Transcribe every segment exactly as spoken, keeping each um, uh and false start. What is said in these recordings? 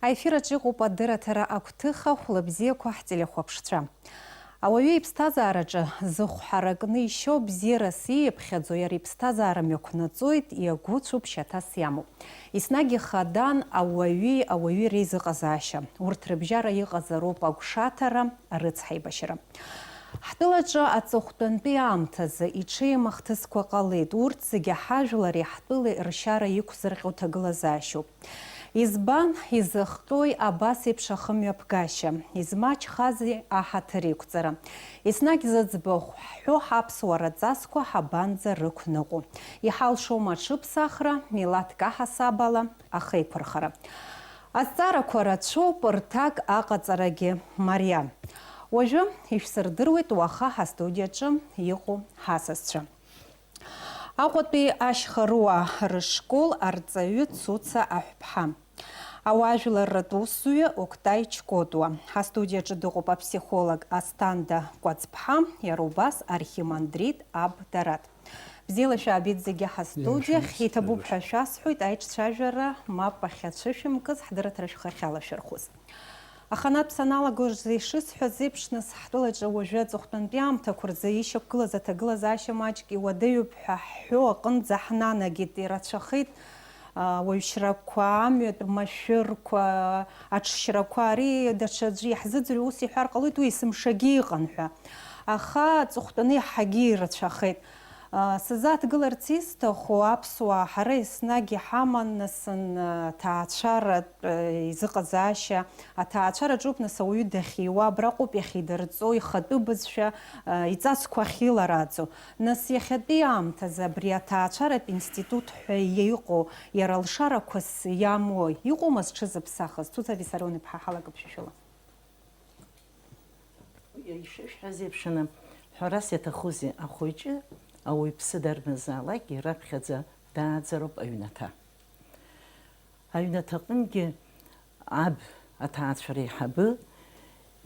Аефир аҿы иҟоуп адырраҭара агәҭыха. Хәлыбзиақәа ҳтелехәаԥшцәа. Ауаҩы иԥсҭазаараҿы зыхә ҳаракны ишьо, бзиарас ииаԥхьаӡо, иара иԥсҭазаара мҩақәнаҵоит, иагәыцәуп, шьаҭас иамоуп. Еснагь ихадан ауаҩи ауаҩи реизыҟазаашьа. Урҭ рыбжьара иҟазароуп агәшаҭара, арыцҳаибашьара. Ҳтәылаҿы аҵыхәтәантәи аамҭазы иҽеим ахҭысқәа ҟалеит. Урҭ зегьы ҳажәлари ҳтәылеи ршьара иқәзырҟьо ҭагылазаашьоуп. Избан, изыхҟьои абас еиԥш ахымҩаԥгашьа? Измаҷхазеи аҳаҭыр иқәҵара? Еснагь зыӡбахә ҳҳәо, ҳаԥсуара ҵасқәа ҳабанӡа рықәныҟәо? Иҳалшома аҽыԥсахра, милаҭк аҳасабала ахеиқәырхара? Азҵаарақәа рацәоуп, рҭак аҟаҵарагьы мариам. Уажәы ишәсырдыруеит уаха ҳастудиаҿы иҟоу ҳасасцәа. Аҟәатәи ашьхаруаа рышкол арҵаҩы Цуца Аҳәԥҳа. Ауаажәларратә усзуҩы Октай Чкотуа. Ҳастудиаҿы дыҟоуп аԥсихолог Асҭанда Кәаӡԥҳа, иара убас архимандрит Аб Дараҭ. Бзиала шәаабеит зегьы ҳастудиа. Иашан, иҭабуп ҳәа шәасҳәоит, аиҿцәажәара мап ахьацәышәымкыз, ҳдырраҭара шәхы ахьалашәырхәыз. Аханатә саналагоз ишысҳәаз еиԥш, нас ҳтәылаҿы уажәы аҵыхәтәантәи аамҭақәа рзы ишьақәгылаз аҭагылазаашьа маҷк иуадаҩуп ҳәа ҳҳәо аҟынӡа ҳнанагеит, ирацәахеит, а, уаҩшьрақәа, амҩатә машәырқәа, аҽшьрақәа, ари даҽаӡәы иаҳзыӡырҩуа ус иҳәар ҟалоит, уи есымшагьы иҟан ҳәа. Аха аҵыхәтәаны иаҳагьы ирацәахеит. Сызааҭгыларц исҭаху, аԥсуаа ҳара еснагь иҳаман, нас, н-, аҭаацәаратә, э, изыҟазаашьа, аҭаацәараҿоуп, нас, ауаҩы дахьиуа, абраҟоуп иахьидырҵо, ихатәы бызшәа, э, иҵасқәа ахьилараӡо. Нас, иахьатәи аамҭазы абри аҭаацәаратә институт ҳәа иҟоу, иара алшарақәас иамоу, иҟоума зҽызыԥсахыз? Цуца Виссарион-иԥҳа, ҳалагап шәышәыла. Ишышәҳәаз еиԥшаны, ҳәарас иаҭахузеи, ахәыҷы ауаҩԥсы дарбанзаалакгьы раԥхьаӡа дааӡароуп аҩнаҭа. Аҩнаҭаҟынгьы аб аҭаацәара еиҳабы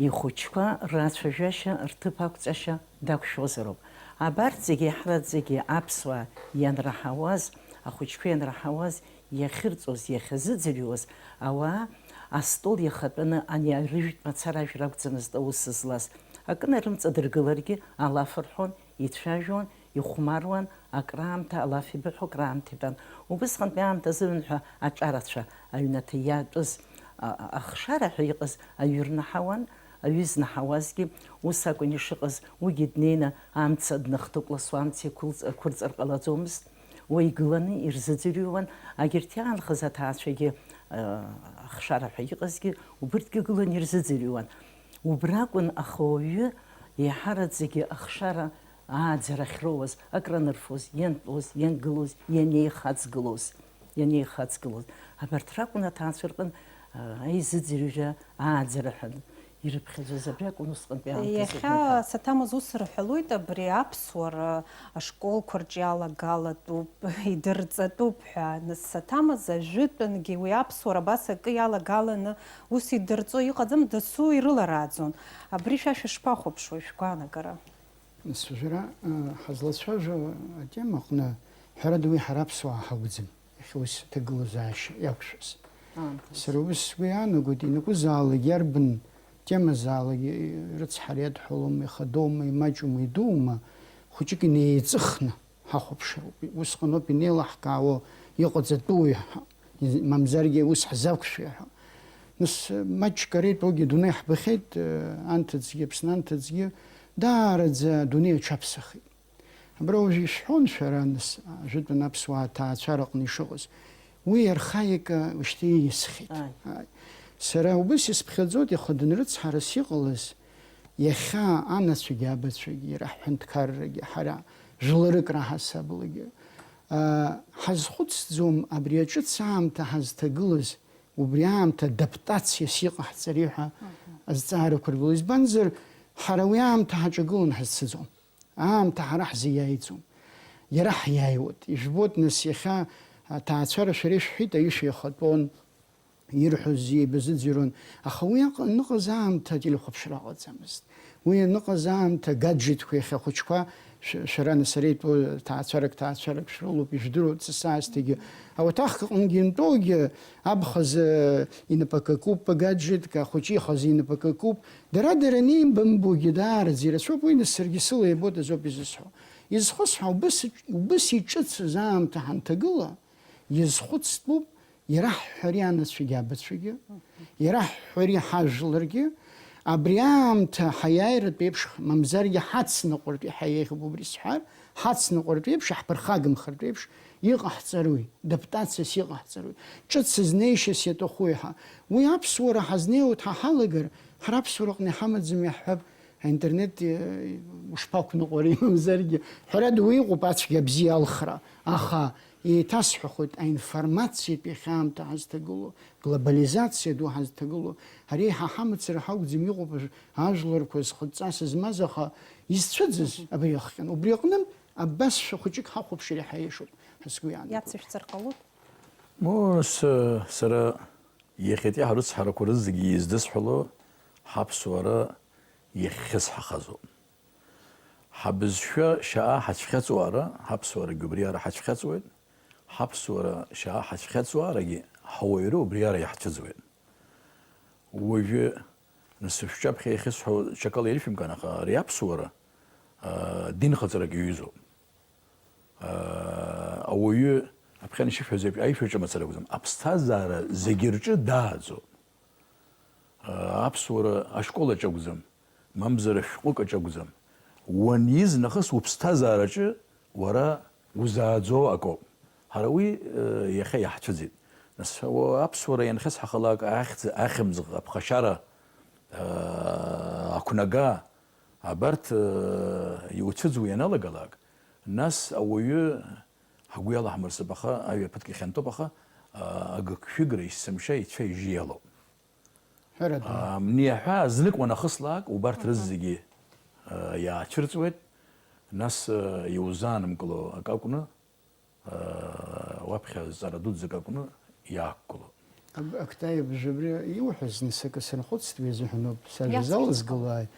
ихәыҷқәа рацәажәашьа, рҭыԥ ақәҵашьа дақәшәозароуп. Абарҭ зегьы, ҳара зегьы аԥсуаа ианраҳауаз, ахәыҷқәа ианраҳауаз, иахьырҵоз, иахьазыӡырҩуаз ауаа астол иахатәаны ани арыжәтә мацара ажәра акәӡамызт аус злаз. Акы нарымҵадыргыларгьы алаф рҳәон, ицәажәон, ихәмаруан, акраамҭа, алаф ибыҳәо акраамҭа итәан. Убысҟантәи аамҭазы ҩынҳәа аҿарацәа аҩнаҭа иаатәыз, а-, а-, ахшара ҳәа иҟаз аҩы рнаҳауан, аҩы знаҳауазгьы ус акәын ишыҟаз, уигьы днеины амца дныхдыкәласуа амца еиқәылҵ-, еиқәырҵар ҟалаӡомызт. Уа игыланы ирзыӡырҩуан, агьырҭ иаанхаз аҭаацәагьы, э, ахшара ҳәа иҟазгьы, убырҭгьы гыланы ирзыӡырҩуан. Убра акәын, аха уаҩы еиҳараӡагьы ахшара ааӡара ахьроуаз, акранырфоз, иантәоз, иангылоз, ианеихаҵгылоз, ианеихаҵгылоз. Абарҭ ракәын аҭаацәа рҟын, э, аизыӡырҩра ааӡара ҳәа ирыԥхьаӡоз, абри акәын усҟантәи аамҭазы. Иахьа ҳәа саҭамыз ус рҳәалоит, абри аԥсуара ашколқәа рҿы иалагалатәуп, идырҵатәуп ҳәа. Нас саҭамыз ажәытәангьы уи аԥсуара абас акы иалагаланы ус идырҵо иҟаӡам, дасу ирыларааӡон. Абри шәа шәышԥахәаԥшуеи, шәгәаанагара? Нас уажәра, э, ҳазлацәажәо атема аҟны, ҳәарада, уи ҳара аԥсуаа ҳакәӡам. Иахьа ус аҭагылазаашьа иақәшәаз. Аамҭаз. Сара убас сгәы иаанагоит, ианакәызаалак, иарбан темазаалак, рыцҳара иадҳәалома, ихадоума, имаҷума, идуума, хәыҷык инеиҵыхны ҳахәаԥшыр ауп. Усҟаноуп инеилаҳкаауа иҟаҵатәуи ҳәа, мамзаргьы ус ҳзақәшәеи ҳәа. Нас, маҷк ара итәоугьы адунеи ҳбахьеит, анҭыҵгьы, Аԥсны анҭыҵгьы, даараӡа адунеи аҽаԥсахит. Абра уажә ишәҳәон шәара, нас, ажәытәан аԥсуаа аҭаацәараҟны ишыҟаз. Уи архаика уажәшьҭа ииасхьеит. Ааи. Ааи. Сара убыс исԥхьаӡоит, иахьа дынрыцҳарас иҟалаз, иахьа анацәагьы абацәагьы, иара ҳҳәынҭқаррагьы, ҳара жәларык раҳасабалагьы, аа, ҳазхәыцӡом абри аҿыц аамҭа ҳазҭагылаз, убри аамҭа адаптациас иҟаҳҵари ҳәа Мгм. азҵаарақәа ргылоит. Избанзар, ҳара уи аамҭа ҳаҿагыланы ҳазцаӡом. Аамҭа ҳара ҳзы иааиӡом. Иара ҳиааиуеит. Ижәбоит, нас, иахьа аҭаацәара шәара ишәҳәеит, аҩы шәеихатәон, ирҳәоз еибазыӡырҩуан. Аха уи аҟ-, аныҟаз аамҭа ателехәаԥшра ыҟаӡамызт. Уи аныҟаз аамҭа гаджетқәа иахьа ахәыҷқәа Шәара нас ара итәоу ҭаацәарак, ҭаацәарак шәрылоуп, ижәдыруа ҵыс аасҭагьы. Ауаҭахк аҟынгьы интәоугьы, аб хазы инапы акакуп, гаджетк, ахәыҷы ихазы инапы акакуп. Дара-дара анеибамбогьы даараӡа ирацәоуп, уи нас саргьы сыла иабоит азоуп изысҳәо. Изхысҳәо, убыс, убыс иҿыцыз аамҭа ҳанҭагыла, изхәыцтәуп, ираҳҳәари анацәагьы абацәагьы, ираҳҳәари ҳажәларгьы, абри аамҭа ҳаиааиратә еиԥш, мамзаргьы ҳацныҟәартә иаҳа еиӷьуп убри сҳәар, ҳацныҟәартә еиԥш, иаҳԥырхагамхартә еиԥш иҟаҳҵаруи, даптациас иҟаҳҵаруи, ҿыц знеишьас иаҭахуи ҳәа. Уи аԥсуара ҳазнеиуа ҳалагар, ҳара аԥсуара аҟны иҳамаӡам иаҳҳәап, аинтернет, э, ушԥақәныҟәари, мамзаргьы, ҳәарада, уи иҟоуп ацәгьа абзиа алхра, аха еиҭасҳәахоит, аинформациатә иахьа аамҭа ҳазҭагылоу, глобализациа ду ҳазҭагылоу, ари еиҳа ҳамацара ҳакәӡам, иҟоуп ажә-, ажәларқәа зхыҵҵас змаз, аха изцәыӡыз абри иахҟьан. Убри аҟнынтә абасшәа хәыҷык ҳахәаԥшыр иаҳа иашоуп ҳәа сгәы иаанагоит. Иацышәҵар ҟалоит? Мо, с-, сара иахьатәи ҳрыцҳарақәа рызегьы издысҳәало ҳаԥсуара иахьхьысҳахазоуп. Ҳабызшәа шьаа ҳацәхьаҵуара, ҳаԥсуарагьы убриара ҳацәхьаҵуеит, ҳаԥсуара шьаа ҳацәхьаҵуарагьы ҳауаҩра убриара иаҳцәыӡуеит. Уажәы, нас шәҿаԥхьа иахьысҳәо ҽакала ирышәымкаан, аха ари аԥсуара, аа, динхаҵарак иаҩызоуп. Аа, ауаҩы, аԥхьан ишышәҳәаз еиԥш, аишәаҿы мацара акәӡам, аԥсҭазаара зегьы рҿы дааӡоуп. Аа, аԥсуара ашкол аҿы акәӡам, мамзар ашәҟәык аҿы акәӡам. Уаниз нахыс уԥсҭазаараҿы уара узааӡо акоуп. Ҳара уи, э, иахьа иаҳцәыӡит. Нас, уа-, аԥсуара ианхьысҳахалак, ахьӡ-, ахьымӡӷ, аԥхашьара, э, ақәнага, абарҭ, э, иуцәыӡуа ианалагалак, нас ауаҩы ҳгәы иалаҳмырсып, аха аҩаԥыҭк ихьанҭоуп, аха, э, агыгшәыгра есымша ицәа ижьы иалоуп. Ҳәарада. Амни аҳәаа знык уанахыслак, убарҭ Мгм. рызегьы, э, иаацәырҵуеит, нас, э, иузаанымгыло акы акәны, э, уаԥхьа зҵара дуӡӡак акәны иаақәгылоуп. Ак-, Актаев, абри иуҳәаз, нас, акы сархәыцт, уи азыҳәаноуп сажәа Иацырҵоит. залазгылааит.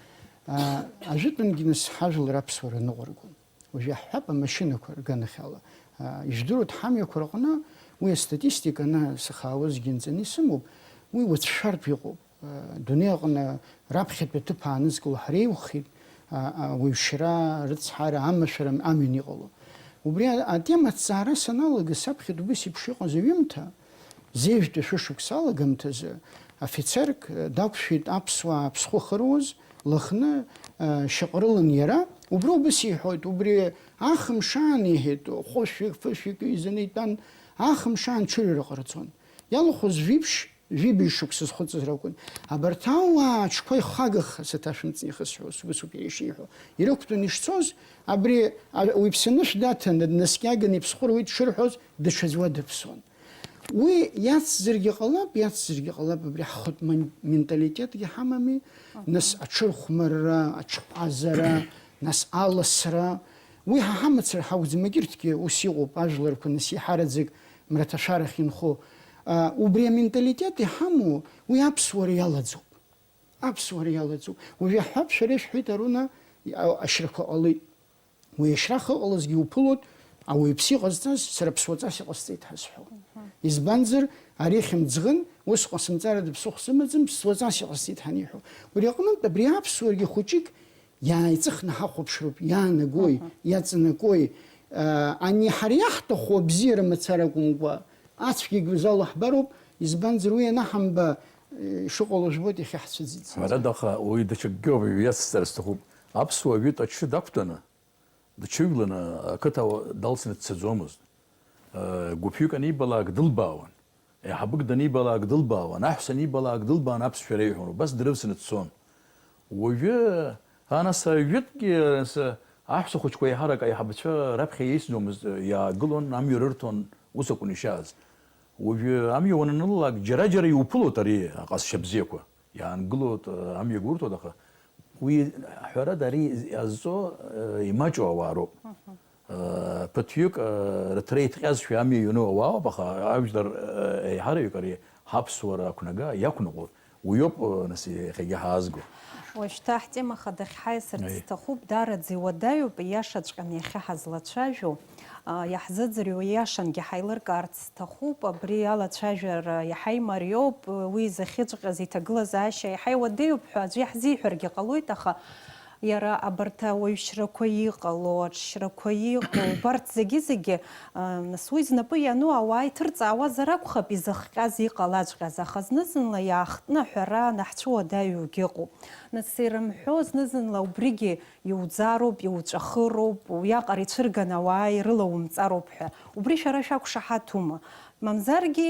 А, ажәытәангьы, нас, ҳажәлар аԥсуара ныҟәыргон. Уажә иаҳҳәап, амашьынақәа рганахьала. А, ижәдыруеит, ҳамҩақәа рҟны, уи астатистика ана сахаауазгьы нҵаны исымоуп, уи уацәшәартә иҟоуп. А, дунеи аҟны раԥхьатәи аҭыԥ аанызкыло ҳреиухеит, а, а, ауаҩшьра, рыцҳара, амашәара амҩан иҟало. Убри а-, атема аҭҵаара саналага, саԥхьеит убыс еиԥш иҟаз аҩымҭа, Зежәтәи шәышықәса алагамҭазы афицерк, э, дақәшәеит аԥсуаа аԥсхәы ахыруаз, Лыхны, э, шьаҟрылан иара. Убра убыс иҳәоит, убри ахымш аан, иҳәеит, хәышәҩык, фышәҩык ҩызаны итәан, ахымш аан ҽырҩра ҟарҵон. Иалхәыз жәиԥшь, жәибжь шықәса зхыҵыз ракәын. Абарҭ ауаа аҽқәа ихагаха саҭашәымҵан ихысҳәо, сгәы сыгәра ишиҳәо, ирықәтәан ишцоз, абри, а, уаҩԥсы анышә даҭаны, днаскьаганы иԥсхәыруеит шырҳәоз, даҽаӡә уа дыԥсон. Уи иацзаргьы ҟалап, иацзаргьы ҟалап, абри ҳхатә ман-, менталитетгьы ҳамами, Аха. нас аҽырхәмарра, аҽҟәазара, нас аласра. Уи ҳа ҳамацара ҳакәӡам, егьырҭгьы ус иҟоуп, ажәларқәа нас иҳараӡак мраҭашәарахь инхо. А, убри аменталитет иҳамоу, уи аԥсуара иалаӡоуп. Аԥсуара иалаӡуп. Уажә иаҳҳәап, шәара ишәҳәеит, Аруна, а-, ашьрақәа ҟалеит. Уи ашьра ахьыҟалазгьы иуԥылоит, ауаҩԥсы иҟазҵаз, сара ԥсуаҵас иҟасҵеит ҳәа зҳәо. Мгм. Избанзар, ари хьымӡӷын, ус ҟасымҵарада ԥсыхәа сымаӡам, ԥсуаҵас иҟасҵеит ҳәа аниҳәо. Убри аҟнытә, абри аԥсуарагьы хәыҷык иааиҵыхны ҳахәаԥшроуп, иаанагои, Мгм. иаҵанакуеи. Ани ҳара иаҳҭаху абзиара мацара акәымкәа, ацәгьагь узалаҳбароуп, избанзар, уи анаҳамба, э, ишыҟало жәбоит, иахьа ҳцәыӡит зынӡа. Ҳәарада, аха уи даҽакгьы ауп, иацсҵар сҭахуп. Аԥсуа жәытә аҽы дақәтәаны, Дҽыжәланы ақыҭа далсны дцаӡомызт. Гәыԥҩык анибалак дылбаауан, еиҳабык данибалак дылбаауан, аҳәса анибалак дылбаан аԥсшәа реиҳәон, убас дрывсны дцон. Уажәы, а, нас, ажәытәгьы, нас, аҳәса хәыҷқәа еиҳарак аиҳабацәа раԥхьа еицӡомызт, иаагылон, амҩа рырҭон, ус акәын ишааз. Уажәы амҩа уананылалак, џьара-џьара иуԥылоит ари аҟазшьа бзиақәа. Иаангылоит, амҩа гәырҭоит, аха уи, ҳәарада, ари иазҵо, имаҷу ауаа роуп. Мгм. Ԥыҭҩык, рыҭра иҭҟьазшәа амҩа иану ауаауп, аха ажәлар, еиҳараҩык ари ҳаԥсуара ақәнага иақәныҟәоит. Уиоуп, нас, иахьагьы ҳаазго. Уажәшьҭа ҳтема хада ахьҳаиасырц Аи. Сҭахуп, даараӡа иуадаҩуп, ииашаҵәҟьаны иахьа ҳазлацәажәо, а, иаҳзыӡырҩуа ииашангьы ҳаилыркаарц сҭахуп, абри алацәажәара иаҳа имариоуп, уи изахьыҵәҟьаз иҭагылазаашьа иаҳа иуадаҩуп ҳәа аӡәы иаҳзиҳәаргьы ҟалоит, аха иара абарҭ ауаҩшьрақәа иҟало, аҿшьрақәа иҟоу, убарҭ зегьы-зегьы, а, нас уи знапы иану ауаа иҭырҵаауазар акәхап изыхҟьаз иҟалаҵәҟьаз, аха зны-зынла иаахтны аҳәара анаҳцәуадаҩугьы ыҟоуп. Нас ирымҳәо зны-зынла убригьы иуӡароуп, иуҵәахыроуп, уиаҟара ицәырганы ауаа ирылаумҵароуп ҳәа. Убри шәара шәақәшаҳаҭума? Мамзаргьы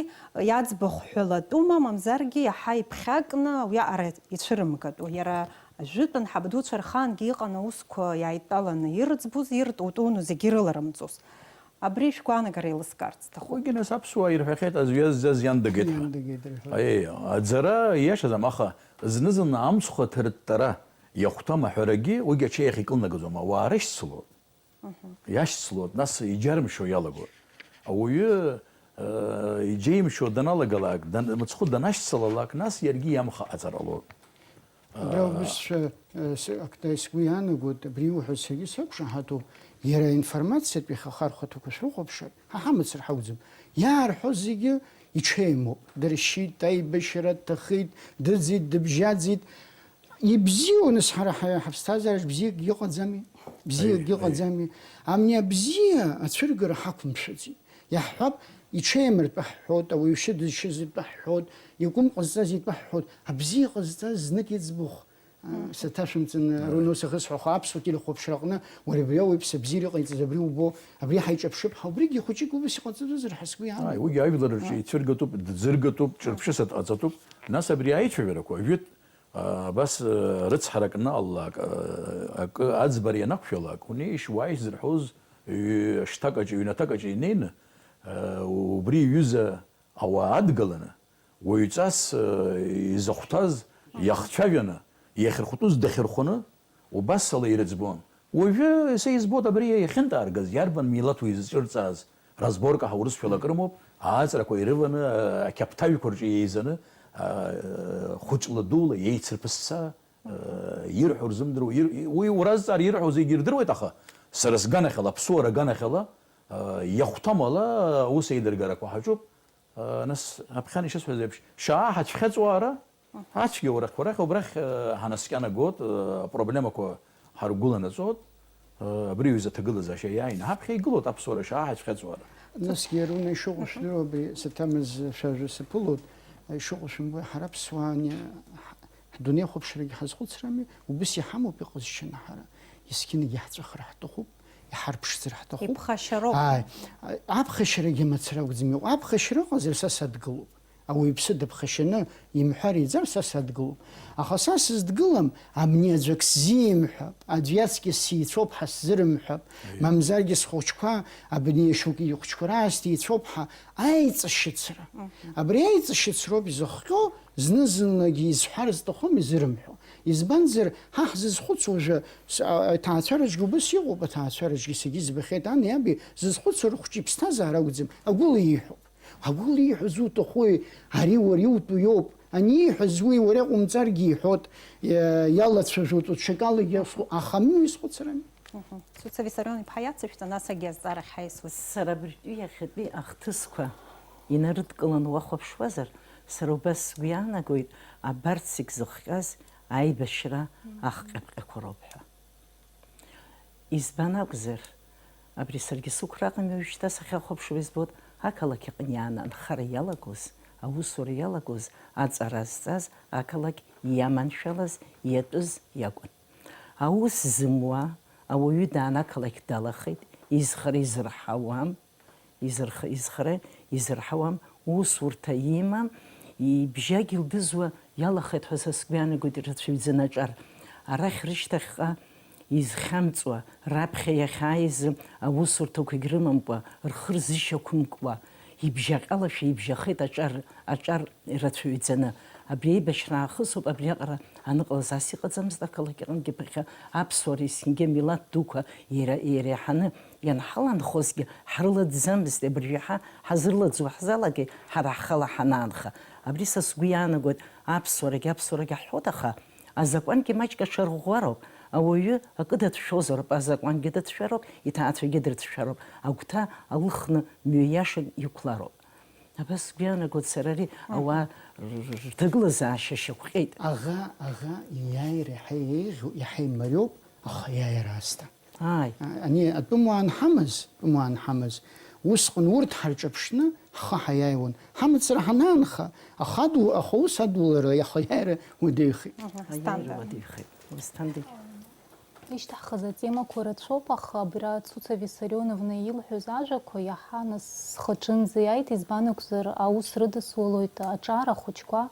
иаӡбахә ҳәалатәума, мамзаргьы иаҳа иԥхьакны уиаҟара ицәырымгатәу. Иара ажәытәан ҳабдуцәа рхаангьы иҟан аусқәа иааидтәаланы ирыӡбоз, иртутуну зегьы ирыларымҵоз. Абри шәгәаанагара еилыскаарц сҭахуп. Уигьы нас аԥсуаа ирҳәахьеит, аӡә иазӡаз иан дагеит ҳәа. Иан дагеит рҳәоит. Аиеи, аӡара ииашаӡам, аха зны-зынла амцхә аҭырттара иахәҭам аҳәарагьы уигьы ачеи ахь икылнагаӡом, ауаа рышьцылоит. Мгм. Иашьцылоит, нас иџьарымшьо иалагоит. Ауаҩы, э, иџьеимшьо даналагалак, дан-, мыцхәы данашьцылалак, нас иаргьы иамхаҟаҵаралоит. Абра убысшәа, э, с-, акта сгәы иаанагоит, абри иуҳәаз саргьы сақәшаҳаҭуп, иара аинформациатә иахьа ахархәаҭақәа шәрыхәаԥшыр, ҳа ҳамацара ҳауӡом. Иаарҳәо зегьы иҽеимоуп. Дыршьит, аибашьра дҭахеит, дыӡит, дыбжьаӡит. Ибзиоу, нас, ҳара ҳа-, ҳаԥсҭазаараҿ бзиакгьы ыҟаӡами? Бзиакгьы Аи, аи. Ыҟаӡами? Амни абзиа ацәыргара ҳақәымшәаӡеит. Иаҳҳәап, иҽеимыртәа ҳҳәоит, ауаҩы ишыдызшьыз итәы ҳҳәоит, игәым ҟазҵаз итәы ҳҳәоит. Абзиа ҟазҵаз знык иӡбахә, а, Мгм. Саҭашәымҵан, Аи. Руно сахьысҳәахо, аԥсуа телехәаԥшраҟны, уара абри ауаҩԥс абзиара иҟаиҵаз абри убо, абри ҳаиҿаԥшып ҳәа, убригьы хәыҷык убас иҟаҵатәызар ҳәа сгәы иаанагоит. Ааи, уигьы ажәлар рҿы Аи. Ицәыргатәуп, дӡыргатәуп, Аи. Ҿырԥшьыс аҭ-, аҵатәуп. Нас абри аицәажәарақәа, жәытә, а, абас, а, рыцҳарак анаҟалалак, а, акы аӡбара ианақәшәалак, унеишь, уааишь зырҳәоз, ҩ-, шҭакаҿы, ҩнаҭакаҿы инеины, а, убри иҩыза ауаа адгаланы, уаҩҵас, э, изахәҭаз иахцәажәаны, иахьырхәтәыз дахьырхәаны, убасала ирыӡбон. Уажәы, са избоит, абри иахьынтәааргаз, иарбан милаҭу изҿырҵааз, разборка ҳәа урысшәала акрымоуп, ааҵрақәа ирываны, э, ақьаԥҭажәқәа рҿы еизаны, э, хәыҷла-дула, еицырԥысса, э, ирҳәо рзымдыруа, ир-, уи уразҵаар ирҳәо зегьы ирдыруеит, аха сара сганахьала, аԥсуара аганахьала, э, иахәҭам ала аус еидыргарақәа ҳаҿуп. Нас, аԥхьан ишысҳәаз еиԥш, шьаа ҳацәхьаҵуара, ацәгьа урахь, урахь, убрахь, ҳанаскьанагоит, апроблемақәа ҳаргәыланаҵоит, абри аҩыза аҭагылазаашьа иааины ҳаԥхьа игылоит аԥсуара шьаа ҳацәхьаҵуара. Насгьы, Аруна, ишыҟоу шәдыруа, абри саҭамыз шәажәа саԥылоит, ишыҟоу шәымбои, ҳара аԥсуаа ани ҳ-, ҳдунеихәаԥшрагьы ҳазхәыцрами, убыс иҳамоуп иҟазшьаны ҳара, есқьынагьы иаҳҵәахыр ҳҭахуп. Иҳарԥшӡар ҳҭахуп. Иԥхашьароуп. Ааи, аԥхашьарагьы мацара акәӡам иҟоу. Аԥхашьара ыҟазар, са садгылоуп. Ауаҩԥсы дыԥхашьаны имҳәар иӡар, са садгылоуп. Аха са сыздгылам, абни аӡәы ак сзимҳәап, аӡә иаҵкьыс сеицәоуп ҳәа сзырымҳәап, Аиеи. Мамзаргьы схәыҷқәа, абни шьоук ихәыҷқәа раасҭа еицәоуп ҳәа аиҵашьыцра. Мгм. Абри аиҵашьыцроуп изыхҟьо, зны-зынлагьы изҳәар зҭахым изырымҳәо. Избанзар, ҳа ҳзызхәыцуа уажәы, с-, а, аҭаацәараҿгьы убас иҟоуп, аҭаацәараҿгьы сегьы избахьеит, ани аби зызхәыцуа рыхәҷы иԥсҭазаара акәӡам, агәыла ииҳәо. Агәыла ииҳәо зуҭахуи, ари уара иутәу иоуп. Ани ииҳәаз уи уара иҟоумҵаргьы иҳәот, иа-, иалацәажәоит, даҽакалагьы асу-, аха амҩа изхәыцрами. Мгм. Цуца Виссарион-иԥҳа иацышәҵа, насгьы азҵаарахь ҳаиасуеит. Сара абыржәтәи иахьатәи ахҭысқәа инарыдкыланы уахәаԥшуазар, сара убас сгәы иаанагоит, абарҭ зегь зыхҟьаз аибашьра ахҟьаԥҟьақәа роуп ҳәа. Избан акәзар, абри саргьы сықәра ыҟами уажәшьҭа сахьахәаԥшуа избоит, ақалақь аҟны иааны анхара иалагоз, аусура иалагоз, аҵара зҵаз, ақалақь иаманшәалаз, иатәыз иакәын. Аус зымуа ауаҩы дааны ақалақь далахеит, изхара изырҳауам, изырх-, изхара изырҳауам, усурҭа имам, ибжьагь илдызуа иалахеит ҳәа са сгәы иаанагоит ирацәаҩӡаны аҿар. Арахь рышьҭахьҟа изхьамҵуа, раԥхьа иахьааиз аусурҭақәагь рымамкәа, рхы рзышьақәымкуа, ибжьаҟьалашәа ибжьахеит аҿар, аҿар ирацәаҩӡаны. Абри аибашьра аахысоуп, абриаҟара аныҟалаз ас иҟаӡамызт, ақалақь аҟынгьы ԥахьа аԥсуара есқьынгьы амилаҭ дуқәа иара-, иреиҳаны ианҳаланхозгьы ҳрылаӡӡамызт, абыржәы иаҳа ҳазрылаӡуа ҳзалагеи ҳара ҳхала ҳанаанха. Абри са сгәы иаанагоит, аԥсуарагь аԥсуарагь ҳҳәоит, аха Азакәангьы маҷк аҽарӷәӷәароуп, ауаҩы акы дацәшәозароуп, азакәангьы дацәшәароуп, иҭаацәагьы дрыцәшәароуп, агәҭа алыхны мҩа иашак иқәлароуп. Абас сгәы иаанагоит сара ари ауаа р-, р-, рҭагылазаашьа шьақәҟьеит. Аӷа, аӷа ииааира иаҳа еиӷьу, иаҳа имариоуп, аха иааира аасҭа. Ааи. А-, ани атәымуаа анҳамаз, атәымуаа анҳамаз, усҟан урҭ ҳарҿаԥшны ҳхы ҳаиааиуан. Ҳамацара ҳанаанха, аха аду-, аха ус адулара иаха иааира уадаҩхеит. Мгм. Аиааира Асҭанда. Уадаҩхеит. Асҭандагь. Ишьҭаҳхыз атемақәа рацәоуп, аха абра Цуца Виссарионовна илҳәоз ажәақәа иаҳа нас схаҿынӡа иааит, избан акәзар, аус рыдысуалоит аҿар ахәыҷқәа,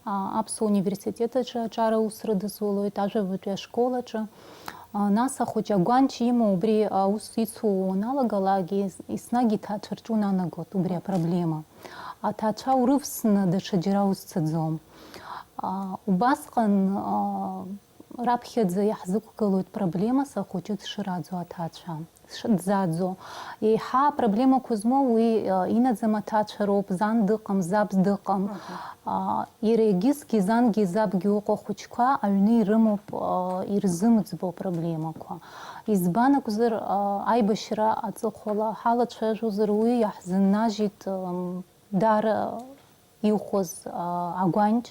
а, Аԥсуа университет аҿы аҿар аус рыдысуалоит, ажәабатәи ашкол аҿы. А, нас ахәыҷы агәанча имоу убри аус ицу уаналагалак, ес-, еснагь иҭаацәа рҿы унанагоит убри апроблема. Аҭаацәа урывсны даҽаџьара узцаӡом. А, убасҟан, а, раԥхьаӡа иаҳзықәгылоит проблемас ахәыҷы дшыраӡо аҭаацәа. Ш-, дзаӡо. Еиҳа апроблемақәа змоу уи, а, инаӡам аҭаацәа роуп, зан дыҟам, заб дыҟам. Мгм. А, иара егьысгьы зангьы забгьы ыҟоу ахәыҷқәа аҩны ирымоуп, а, ирзымӡбо апроблемақәа. Избан акәзар, а, аибашьра аҵыхәала ҳалацәажәозар, уи иаҳзыннажьит, ам, даара иӷәӷәаз, а, агәанч.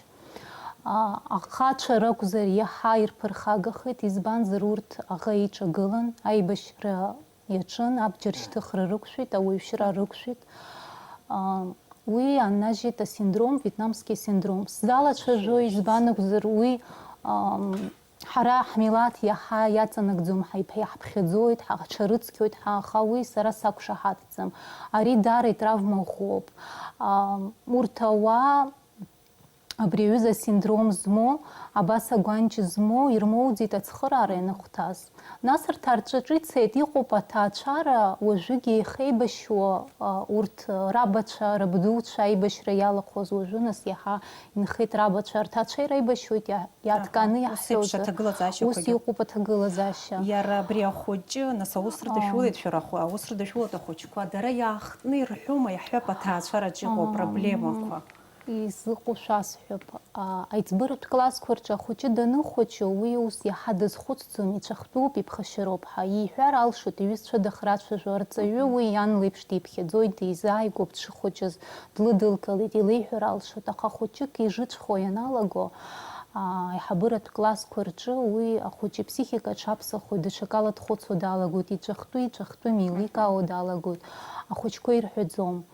А, ахацәа ракәзар, иаҳа ирԥырхагахеит, избанзар, урҭ аӷа иҿагылан, аибашьра иаҿын, абџьар шьҭыхра рықәшәеит, ауаҩшьра рықәшәеит. А, уи ианнажьит асиндром, вьетнамский синдром. Сзалацәажәо, избан акәзар, уи, ам, ҳара ҳмилаҭ иаҳа иаҵанакӡом, ҳаиԥ-, иаҳԥхьаӡоит, ҳаҽарыцқьоит, ҳа-, аха уи сара сақәшаҳаҭӡам. Ари даара итравма ӷәӷәоуп. Ам, урҭ ауаа, абри аҩыза асиндром змоу, абас агәанча змоу, ирмоуӡеит ацхыраара ианыхәҭаз. Нас арҭ арҿаҿы ицеит, иҟоуп аҭаацәара, уажәыгьы еихеибашьуа, а, урҭ рабацәа, рабдуцәа аибашьра иалахәыз, уажәы нас иаҳа инхеит рабацәа, рҭаацәа ираибашьуеит, иа-, иааҭганы Аҳа, ус еиԥш иаҳҳәозар. Аҭагылазаашьақәагьы Ус ыҟоуп. Иҟоуп аҭагылазаашьа. Иара абри ахәыҷы, нас, аус рыдышәулеит, Аа. Шәара ахәы-, аус рыдышәулоит ахәыҷқәа, дара иаахтны ирҳәома, иаҳҳәап, аҭаацәараҿы иҟоу Аа. Апроблемақәа? Изыҟоу шәасҳәап. А, аиҵбыратә классқәа рҿы ахәыҷы даныхәыҷу, уи ус иаҳа дазхәыцӡом, ицәахтәуп, иԥхашьароуп ҳәа. Ииҳәар алшоит, иҩызцәа дахрацәажәо, арҵаҩы Мгм. Уи иан леиԥш диԥхьаӡоит, дизааигәоуп дшыхәыҷыз, длыдылкылеит, илеиҳәар алшоит, аха хәыҷык ижыцәхо ианалаго, а, аиҳабыратә классқәа рҿы уи ахәыҷы иԥсихика аҽаԥсахоит, даҽакала дхәыцуа далагоит, иҵәахтәы, иҵәахтәым еиликаауа далагоит, ахәыҷқәа ирҳәаӡом.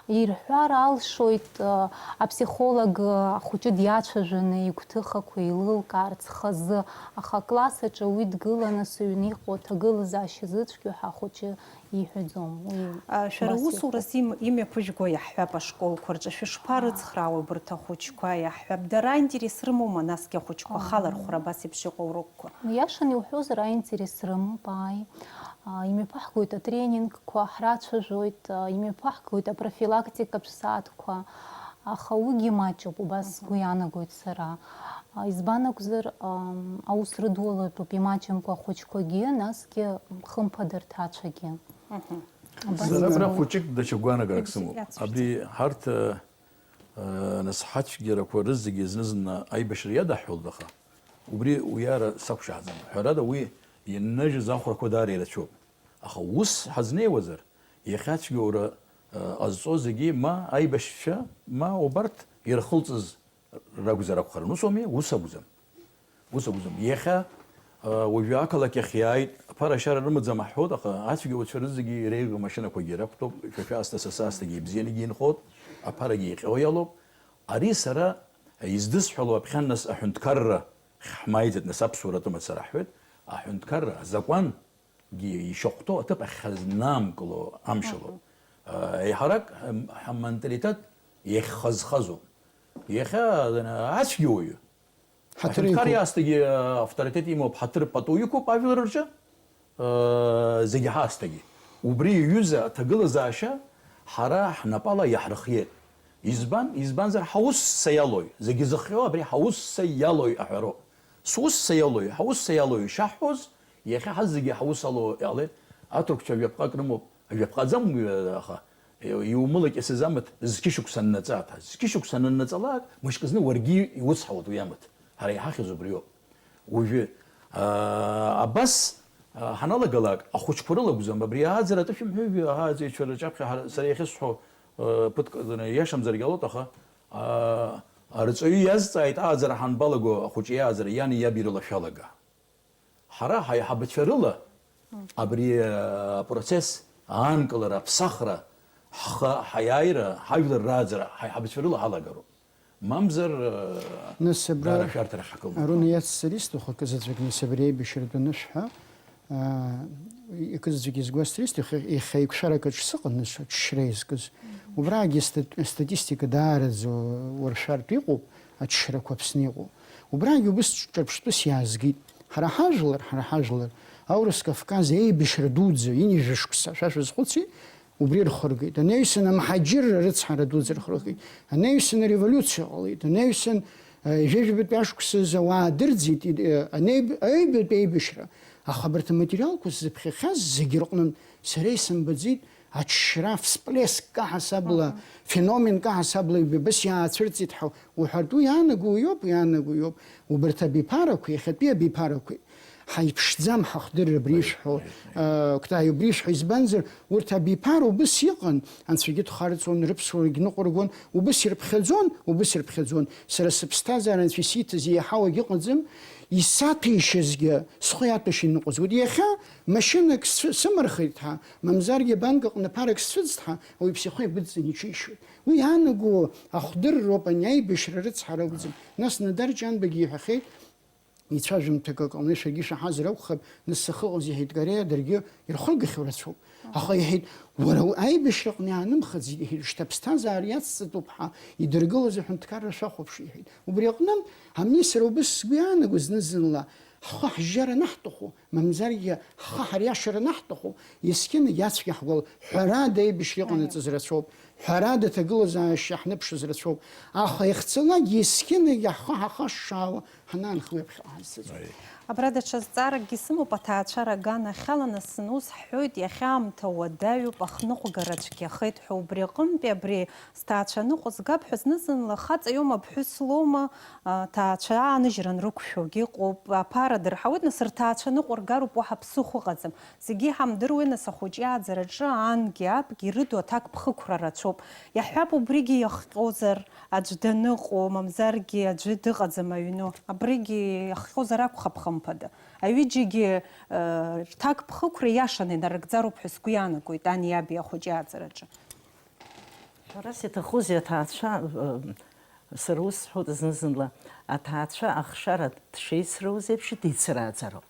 Ирҳәар алшоит, а, апсихолог, а, ахәыҷы диацәажәаны, игәҭыхақәа еилылкаарц хазы, аха акласс аҿы уи дгыланы сыҩны иҟоу аҭагылазаашьа зыцәгьоу ҳәа ахәыҷы иҳәаӡом. Уи А, шәара убас усурас иҟоуп. Им-, имҩаԥыжәго иаҳҳәап ашколқәа рҿы, шәышԥарыцхраауеи убарҭ ахәыҷқәа, иаҳҳәап, дара аинтерес рымоума насгьы ахәыҷқәа Аа. Ахалархәра абас еиԥш иҟоу урокқәа? Иашан иуҳәозар, аинтерес рымоуп, ааи. А, имҩаԥаҳгоит атренингқәа, ҳрацәажәоит, а, имҩаԥаҳгоит апрофилактикатә сааҭқәа, аха уигьы маҷуп, убас Мгм. Сгәы иаанагоит сара. А, избан акәзар, ам, аус рыдулатәуп имаҷымкәа ахәыҷқәагьы, насгьы хымԥада рҭаацәагьы. Мгм. Абас Сара абра акәзар. Хәыҷык даҽа гәаанагарак Ибз-, сымоуп. Иацәшәҵа. Абри ҳарҭ, а, а, нас ҳацәгьарақәа рызегьы зны-зынла аибашьра иадаҳҳәалоит, аха убри уиара сақәшаҳаҭӡам. Ҳәарада, уи иннажьыз ахәрақәа даара ирацәоуп. Аха ус ҳазнеиуазар, иахьа ацәгьоура, а, ҟазҵо зегьы ма аибашьцәа, ма убарҭ ирхылҵыз ракәзар акәхарын. Ус ауми? Ус акәӡам. Ус акәӡам. Иахьа, а, уажәы ақалақь ахь иааит, аԥара ашьара рымаӡам ҳҳәоит, аха ацәгьауцәа рызегьы иреиӷьу амашьынақәагьы рақәтәоуп, шәа шәаасҭа, са саасҭагьы ибзианыгьы инхоит, аԥарагьы иҟьо иалоуп. Ари сара издысҳәало аԥхьан нас аҳәынҭқарра ҳмааиӡеит, нас аԥсуара атәы мацара ҳҳәеит, аҳәынҭқарра, азакәан, ишахәҭоу аҭыԥ ахь ҳазнаамкыло амшало. Мгм. Еиҳарак ҳаманталитет иахьхазхазоуп. Иахьа ацәгьоуаҩы. Ҳаҭыр Аҳәынҭқар иқәуп. Иаасҭагьы авторитет имоуп, ҳаҭыр пату иқәуп ажәлар рҿы, зегьы ҳаасҭагьы. Убри иҩыза аҭагылазаашьа ҳара ҳнапала иаҳрыхиеит. Избан? Избанзар ҳаус са иалои, зегьы зыхҟьо абри ҳаус са иалои аҳәароуп. Сус са иалои, ҳаус са иалои шаҳҳәоз, иахьа ҳазегьы ҳаус ало иалеит, аҭырқәцәа жәаԥҟак рымоуп, жәаԥҟаӡам уи, аха, иумылакьысыз амаҭ зқьышықәса аннаҵы аҭа. Зқьышықәса аннаҵалак, мышкызны уаргьы иуцҳауеит уи амаҭ. Ҳара иҳахьыз убриоуп. Уажәы, аа, абас, аа, ҳаналагалак, ахәыҷқәа рыла акәӡам, абри ааӡара атышәымҳәыжәҩа ааӡаҩцәа рҿаԥхьа ҳара, сара иахьысҳәо, аа, ԥыҭк, иашамзаргьы ҟалоит, аха, аа, арҵаҩы иазҵааит ааӡара ҳанбалаго, ахәыҷы иааӡара иани иаби рыла шәалага. Ҳара ҳаиҳабацәа рыла абри, аа, апроцесс аанкылара, аԥсахра, ҳхы, ҳаиааира, ҳажәлар рааӡара ҳаиҳабацәа рыла ҳалагароуп. Мамзар, э, Нас абра даара ашәарҭара ҳакылнахуан. Аруна иацҵар исҭаху акызаҵәык, нас абри аибашьратә анышә ҳәа, аа, акызаҵәык изгәасҭар исҭаху, иахьа еиқәшәарак аҿы сыҟан, нас аҽшьра иазкыз. Убраагьы ста-, астатистика даараӡа уаршәартә иҟоуп, аҽшьрақәа Аԥсны иҟоуп. Убраагьы убыс ҿырԥштәыс иаазгеит. Ҳара ҳажәлар, ҳара ҳажәлар, Аурыс Кавказ еибашьра дуӡӡа, ҩажәа шықәса, шәа шәазхәыци, Убри рхыргеит. Анаҩсан амҳаџьырра рыцҳара дуӡӡа рхыргеит. Анаҩсан ареволиуциа ҟалеит. Анаҩсан, э, жәаҩбатәи ашықәсазы ауаа дырӡит, э, анаҩ-, аҩбатәи аибашьра. Аха абарҭ аматериалқәа сзыԥхьахьаз зегьы рҟнынтә сара исымбаӡеит аҽшьра всплескк аҳасабала, Мгм. феноменк аҳасабала ҩбабас иаацәырҵит ҳәа уҳәартә, уи иаанаго уиоуп, иаанаго уиоуп. Убарҭ абиԥарақәеи, иахьатәи абиԥарақәеи. Ҳаиԥшӡам ҳахдырра абри Right, ишәҳәо, right, right. э, Кәтаиа, убри ишәҳәо, избанзар, урҭ абиԥара убыс иҟан, анцәагьы дхарҵон, рыԥсуарагь ныҟәыргон, убыс ирыԥхьаӡон, убыс ирыԥхьаӡон. Сара сыԥсҭазаара анцәа исиҭаз еиҳау агьыҟаӡам, исаҭәеишьазгьы схы иаҭәашьа иныҟәызгоит. Иахьа машьынак сцәы-, сымырхит ҳәа, мамзаргьы абанк аҟны ԥарак сцәыӡт ҳәа, ауаҩԥсы ихы иагәыдҵан иҽишьуеит. Уи иаанаго ахдырроуп, ани аибашьра рыцҳара акәӡам. Нас Нодар Ҷанбагьы иҳәахьеит, Ицәажәамҭак акы ҟаланы шәаргьы ишәаҳазар акәхап, нас сахьыҟаз, иҳәеит Кореа, даргьы ирхыргахьоу рацәоуп. Аха, иҳәеит, уара аибашьраҟны иаанымхаӡеит, иҳәеит, шьҭа аԥсҭазаара иацҵатәуп ҳәа идыргылаз аҳәынҭқарра шәахәаԥш, иҳәеит. Убри аҟнынтә, ами, сара убыс сгәы иаанаго зны-зынла, ҳхы ҳжьар анаҳҭаху, мамзаргьы ҳхы ҳариашар анаҳҭаху, есқьынагь ацәгьа ҳгәал-, ҳәарада, аибашьра иҟанаҵаз рацәоуп. Ҳәарада, аҭагылазаашьа ҳныԥшыз рацәоуп. Аха иахьцалакгьы есқьынагьы ҳхы ҳахашшаауа ҳанаанхо ҩаԥхьаҟа ҳазцәыӡуеит. Абра даҽа зҵааракгьы сымоуп, аҭаацәара аганахьала, нас, ус ҳҳәоит, иахьа аамҭа уадаҩуп, ахныҟәгара цәгьахеит ҳәа, убри аҟынтәи абри сҭаацәа ныҟәызгап ҳәа зны-зынла хаҵа иоума, ԥҳәыс лоума, а, ҭаацәа ааныжьра анрықәшәогьы ыҟоуп, аԥара дырҳауеит, нас, рҭаацәа ныҟәыргароуп, уаҳа ԥсыхәа ыҟаӡам. Зегьы иҳамдыруеи, нас, ахәыҷы иааӡараҿы ангьы абгьы ирыду аҭакԥхықәра рацәоуп. Иаҳҳәап, убригьы иахҟьозар, аӡә даныҟоу, мамзаргьы аӡәы дыҟаӡам аҩны. Абригьы иахҟьозар акәхап, хымԥада. Аҩыџьагьы, э, рҭакԥхықәра иашаны инарыгӡароуп ҳәа сгәы иаанагоит ани иаби ахәыҷы иааӡараҿы. Ҳәарас иаҭахузеи, аҭаацәа, э, сара ус сҳәоит зны-зынла, аҭаацәа ахшара дшеицрауз еиԥш дицрааӡароуп.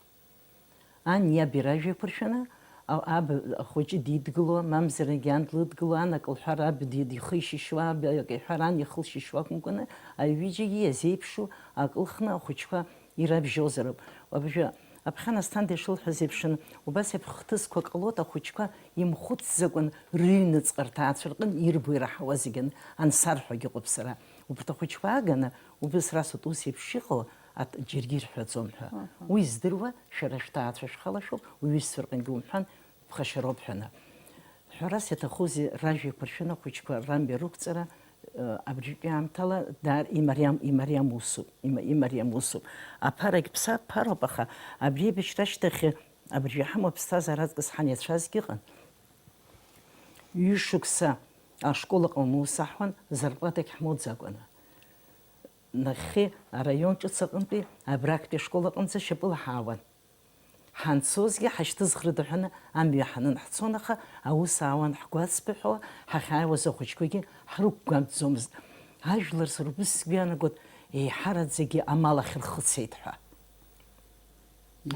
Ан иаб иара ажәа еиқәыршәаны, а-, аб ахәыҷы дидгыло, мамзаргьы ан длыдгыло, ан акы лҳәар, аб ди-, ихы ишьышьуа, аб акы иҳәар, ан ихы лшьышьуа акәымкәаны, аҩыџьагьы иазеиԥшу акы лхны ахәыҷқәа ирабжьозароуп. Уажәы Аԥхьан Асҭанда ишылҳәаз еиԥшын, убас еиԥш хҭысқәа ҟалоит, ахәыҷқәа имхәыцӡакәан рыҩныҵҟа рҭаацәа рҟын ирбо ираҳауа зегьы ан-, ансарҳәагь ыҟоуп сара. Убарҭ ахәыҷқәа ааганы, убыс расут, ус еиԥш иҟоу, Ат-, џьаргьы ирҳәаӡом ҳәа. Аҳа. Уи здыруа, шәара шәҭаацәа шәхалашәоуп, уҩызцәа рҟынгьы умҳәан, ԥхашьароуп ҳәа ана. Ҳәарас иаҭахузеи, ражәа еиқәыршәаны ахәыҷқәа рамҩа рықәҵара, э, абыржәтәи аамҭала даар имариам-, имариам усуп, има-, имариам усуп. Аԥарагь ԥса-, ԥароуп, аха абри аибашьра ашьҭахь абыржәы иҳамоу аԥсҭазаара аҵкыс ҳаниацәазгьы ыҟан. Ҩышықәса ашкол аҟны аус аҳуан, зарплатагь ҳмоуӡакәаны. Нахьхьи араион ҿыц аҟынтәи абрактәи ашкол аҟынӡа шьапыла ҳаауан. Ҳанцозгьы ҳашьҭызхрыда ҳәаны амҩа ҳанын ҳцон, аха аус аауан ҳгәацԥыҳәо, ҳахьааиуаз ахәыҷқәагьы ҳрықәгәамҵӡомызт. Ажәлар, сара убыс сгәы иаанагоит, еиҳараӡагьы амал ахь рхы цеит ҳәа.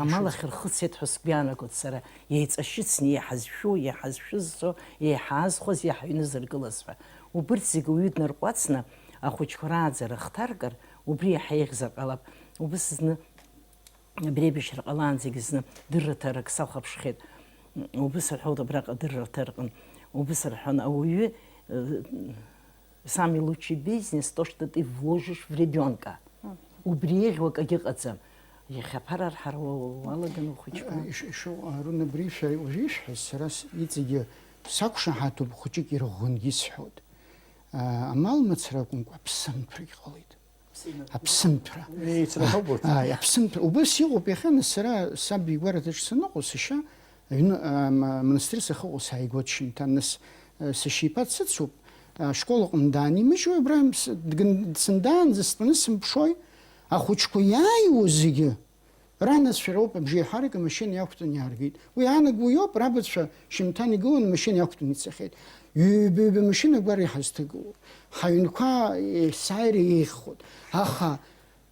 Амал ахь рхы цеит ҳәа сгәы иаанагоит сара, еиҵашьыцны иҳазшәу, иҳазшәызцо, иҳаазхәаз, иаҳҩнызыргылаз ҳәа. Убырҭ зегьы уаҩы днарҟәацны, ахәыҷқәа рааӡара хҭаркыр, убри иаҳа еиӷьзар ҟалап. Убыс зны, абри аибашьра ҟалаанӡагьы зны дырраҭарак сахәаԥшхьеит. Убыс рҳәоит абраҟа дырраҭаракын. Убыс рҳәон, ауаҩы, э, Самый лучший бизнес то, что ты вложишь в ребёнка. Мгм. Убри еиӷьу акагьы ыҟаӡам. Иахьа аԥара арҳара уа-, уа-, уалаган ухәыҷқәа. Иш-, ишо-, Арун, абри шәа-, уажәы ишәҳәаз сара с-, иҵегьы сақәшаҳаҭуп, хәыҷык ирӷәӷәангьы исҳәоит. А, амал мацара акәымкәа, аԥсымҭәрагь ҟалеит. Аԥсымҭәра. Еицраҳауп урҭ. Ааи, аԥсымҭәра. Убас иҟоуп иахьа, нас сара саб игәараҭаҿ саныҟоу, сашьа аҩны, а, ма-, амонастыр сахьыҟоу сааигәа дшьынҭан, нас, а, сашьа иԥа дсыцуп, а, ашкол аҟны даанимыжьуа, абра с-, дгын-, сындаанӡа стәаны сымԥшуеи, ахәыҷқәа иааиуа зегьы, ранацәа роуп, абжеиҳарак амашьына иақәтәан иааргеит. Уи аанаго уиоуп, рабацәа шьымҭан игылан, амашьына иақәтәан ицахьеит. Ҩба-ҩба машьына гәара иҳазҭагылоуп. Ҳаҩнқәа есааира еиӷьхоит. Аха,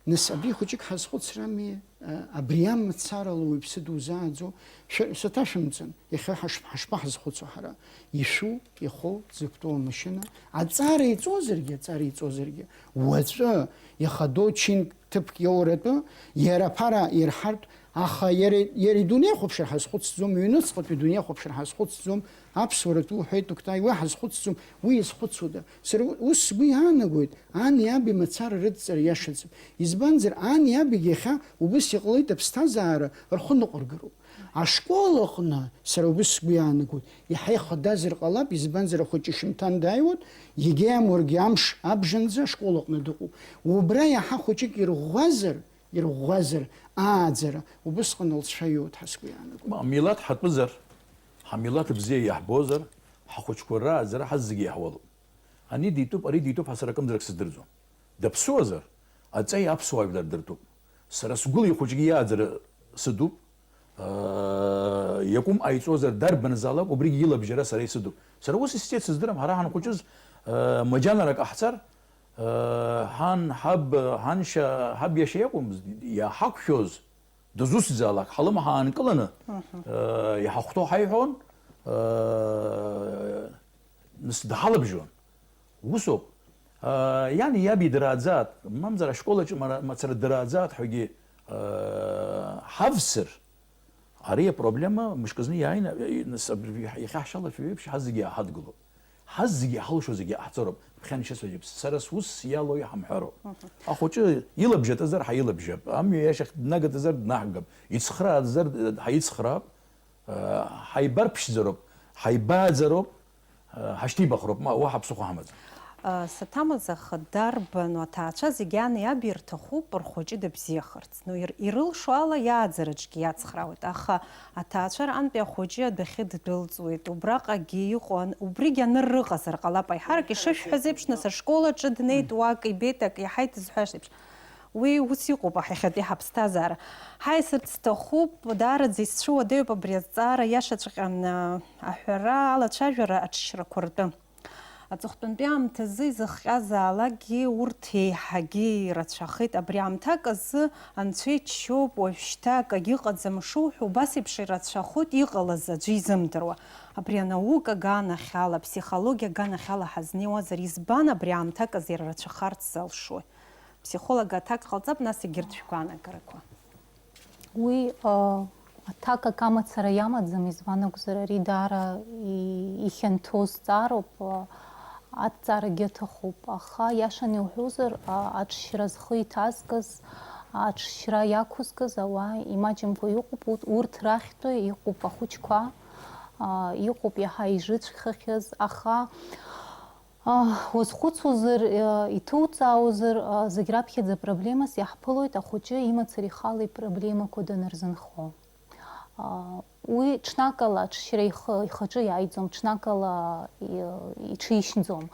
нас, абри хәыҷык ҳазхәыцрами, а, абри амацарала уаҩԥсы дузааӡо? Шәа-, саҭашәымҵан, иахьа ҳаш-, ҳашԥаҳазхәыцуа ҳара? Ишәу, ихоу, дзықәтәоу амашьына, аҵара иҵозаргьы, аҵара иҵозаргьы, уаҵәы ихадоу чынк ҭыԥк иоуратәы, иара аԥара ирҳартә, аха иара, иара идунеихәаԥшыр ҳазхәыцӡом, ҩнуҵҟатәи идунеихәаԥшыр ҳазхәыцӡом, аԥсуаратәы уҳәеит, Октай, уи ҳазхәыцӡом, уи иазхәыцуада? Сара у-, ус сгәы иаанагоит, ани аби мацара рыдҵара иашаӡам. Избанзар, ани абигьы иахьа убыс иҟалеит, аԥсҭазаара рхы ныҟәыргароуп. Ашкол аҟны, сара убыс сгәы иаанагоит, иаҳа ихадазар ҟалап, избанзар, ахәыҷы шьымҭан дааиуеит, егьа иамургьы амш абжанӡа ашкол аҟны дыҟоуп. Убра иаҳа хәыҷык ирӷәӷәазар, ирӷәӷәазар, ааӡара, убысҟан лҵшәа иоуеит ҳәа сгәы иаанагоит. Ма, милаҭ ҳатәызар, ҳамилаҭ бзиа иаҳбозар, ҳахәыҷқәа рааӡара ҳазегьы иаҳуалуп. Ани дитәуп, ари дитәуп ҳәа сара акымзарак сыздырӡом. Даԥсуазар, аҵеи аԥсуаа жәлар дыртәуп. Сара сгәыла ихәыҷгьы иааӡара сыдуп. Иакәым ҟаиҵозар, дарбанзаалак убригьы илабжьара сара исыдуп. Сара ус исҵеит сыздырам, ҳара ҳанхәыҷыз, маџьанарак ҟаҳҵар, ҳан, ҳаб, ҳаншьа, ҳаб иашьа иакәымызт, иаҳақәшәоз, дызусҭзаалак, ҳлымҳа аанкыланы, иҳахәҭоу ҳаиҳәон, нас дҳалабжьон. Усоуп. Иани иаби дырааӡаат, мамзар ашколаҿы мара-, мацара дырааӡаат ҳәагьы ҳавсыр, ари апроблема мышкызны иааины, нас абри иахьа ҳшалашәо еиԥш, ҳазегьы иааҳадгылоуп. Ҳазегьы иҳалшо зегьы ҟаҳҵароуп. Ԥхьа аншьацәажәап, сара сус иалоу иҳамҳәароуп. Ахәыҷы илабжьатәызар ҳаилабжьап, амҩа иашахь днагатәызар днаҳгап, ицхраатәызар ҳаицхраап, ҳаибарԥшӡароуп, ҳаибааӡароуп, ҳашьҭибахроуп, ма уаҳа ԥсыхәа ҳамаӡам. Саҭамыз, аха дарбану аҭаацәа зегьы ани аби ирҭахуп рхәыҷы дыбзиахарц? Ну, ир-, ирылшо ала иааӡараҿгьы иацхраауеит, аха аҭаацәа раантәи ахәыҷы адәахьы ддәылҵуеит, убраҟагьы иҟоу, убригьы аныррыҟазар ҟалап, аиҳарак ишышәҳәаз еиԥш, нас ашкол аҿы днеит, уак ибеит, ак иаҳаит зҳәашт еиԥш. Уи ус иҟоуп иахьатәи ҳаԥсҭазаара. Ҳаисырц сҭахуп, даараӡа исцәыуадаҩуп абри азҵаара, иашаҵәҟьаны аҳәара, алацәажәара аҽшьрақәа ртәы. Аҵыхәтәантәи аамҭазы изыхҟьазаалакгьы урҭ еиҳагьы ирацәахеит. Абри аамҭак азы анцәа иџьшьоуп, уажәшьҭа акагьы ыҟаӡам шуҳәо, убас еиԥш ирацәахоит иҟалаз аӡәы изымдыруа. Абри анаука аганахьала, аԥсихологиа аганахьала ҳазнеиуазар, избан абри аамҭак азы ирацәахарц залшои? Ԥсихолог аҭак ҟалҵап, нас егьырҭ шәгәаанагарақәа. Уи, а, аҭак акы амацара иамаӡам, избан акәзар, ари даара и-, ихьанҭоу зҵаароуп, а, аҭҵаарагьы аҭахуп. Аха, иашан иуҳәозар, а, аҽшьра зхы иҭазкыз, аҽшьра иақәызкыз ауаа имаҷымкәа иҟоуп, урҭ, урҭ рахьтәы иҟоуп ахәыҷқәа, а, иҟоуп иаҳа ижыцәхахьаз, аха, Уазхәыцуазар, иҭуҵаауазар, зегь раԥхьаӡа проблемас иаҳԥылоит ахәыҷы имацара ихала ипроблемақәа данырзынхо. Уи ҽнакала аҽшьра ихы, ихаҿы иааиӡом, ҽнакала иҽишьӡом.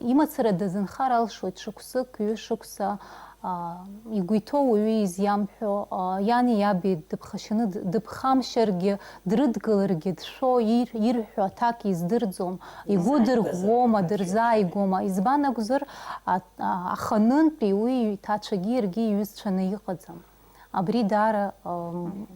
Имацара дазынхар алшоит шықәсык, ҩышықәса, аа, игәы иҭоу уаҩы изиамҳәо, аа, иани иаби дыԥхашьаны д-, дыԥхамшьаргьы, дрыдгыларгьы дшәо, ир-, ирҳәо аҭак издырӡом, игәы дырӷәӷәома, дырзааигәома, избан акәзар, а-, а-, аханынтәи уи иҭаацәагьы иаргьы иҩызцәаны иҟаӡам. Абри даара, ам,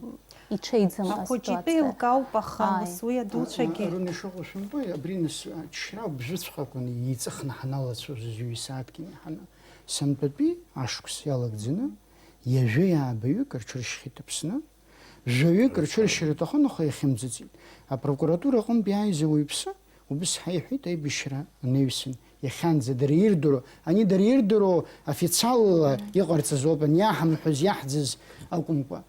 иҽеиӡам аситуациа. Ахәыҷы итәы еилкаауп, аха ус уи адуцәагьы. Арина ишыҟоу шәымбои, абри нас, аҽшьра бжьыҵәҟьақәаны иҵыхны ҳаналацәажәоз ҩ-сааҭк имаҳаны. Сынтәатәи ашықәс иалагӡаны ҩажәи ааба ҩык рҽыршьхьеит Аԥсны, жәаҩык рҽыршьыр рҭахын, аха иахьымӡаӡеит. Апрокуратура аҟынтә иааиз ауаҩԥсы убыс ҳәа иҳәеит, аибашьра анаҩсан, иахьанӡа дара ирдыруа, ани дара ирдыруа официалла иҟарҵаз ауп, ани иаҳамҳәоз, иаҳӡаз акәымкәа.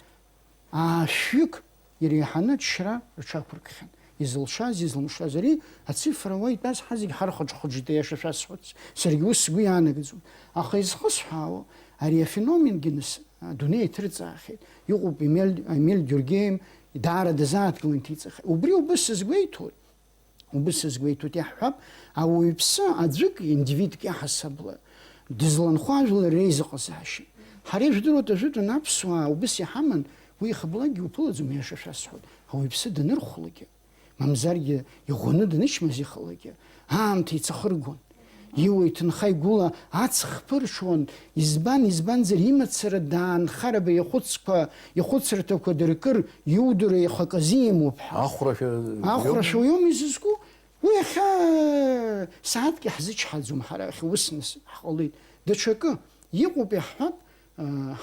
Аашәҩык иреиҳаны аҽшьра рҽақәыркхьан. Изылшаз, изылмшаз, ари ацифра уа итәаз ҳа зегь ҳархәаҽхәаҽит, аиаша шәасҳәарц. Саргьы ус сгәы иаанагаӡом. Аха изхысҳәаауа, ари афеноменгьы нас адунеи иҭырҵаахьеит. Иҟоуп Емель, Емель Дюргеим, даара дазааҭгылан иҭиҵахьеит. Убри убыс сызгәеиҭоит. Убыс сызгәеиҭоит, иаҳҳәап, ауаҩԥсы аӡәык, индивидк иаҳасабала, дызланхо ажәлар реизыҟазаашьа. Ҳара ижәдыруеит, ажәытәан аԥсуаа убыс иҳаман, уи ихаблакгьы уԥылаӡом, иаша шәасҳәоит, ауаҩԥсы данырхәлакгьы. Мамзаргьы иӷәӷәаны данычмазаҩхалакгьы, аамҭа ицахыргон. Иуа иҭынха игәыла аҵх ԥырҽуан, избан, избанзар, имацара даанхар абри ихәыцқәа, ихәыцырҭақәа дыркыр, иудыруа ихаказы имоуп ҳәа. Ахәрашәа Ахәрашәа уиоума изызку? Уи иахьа сааҭк иаҳзычҳаӡом ҳара, иахьа ус нас ҳҟалеит. Даҽакы, иҟоуп иаҳҳәап,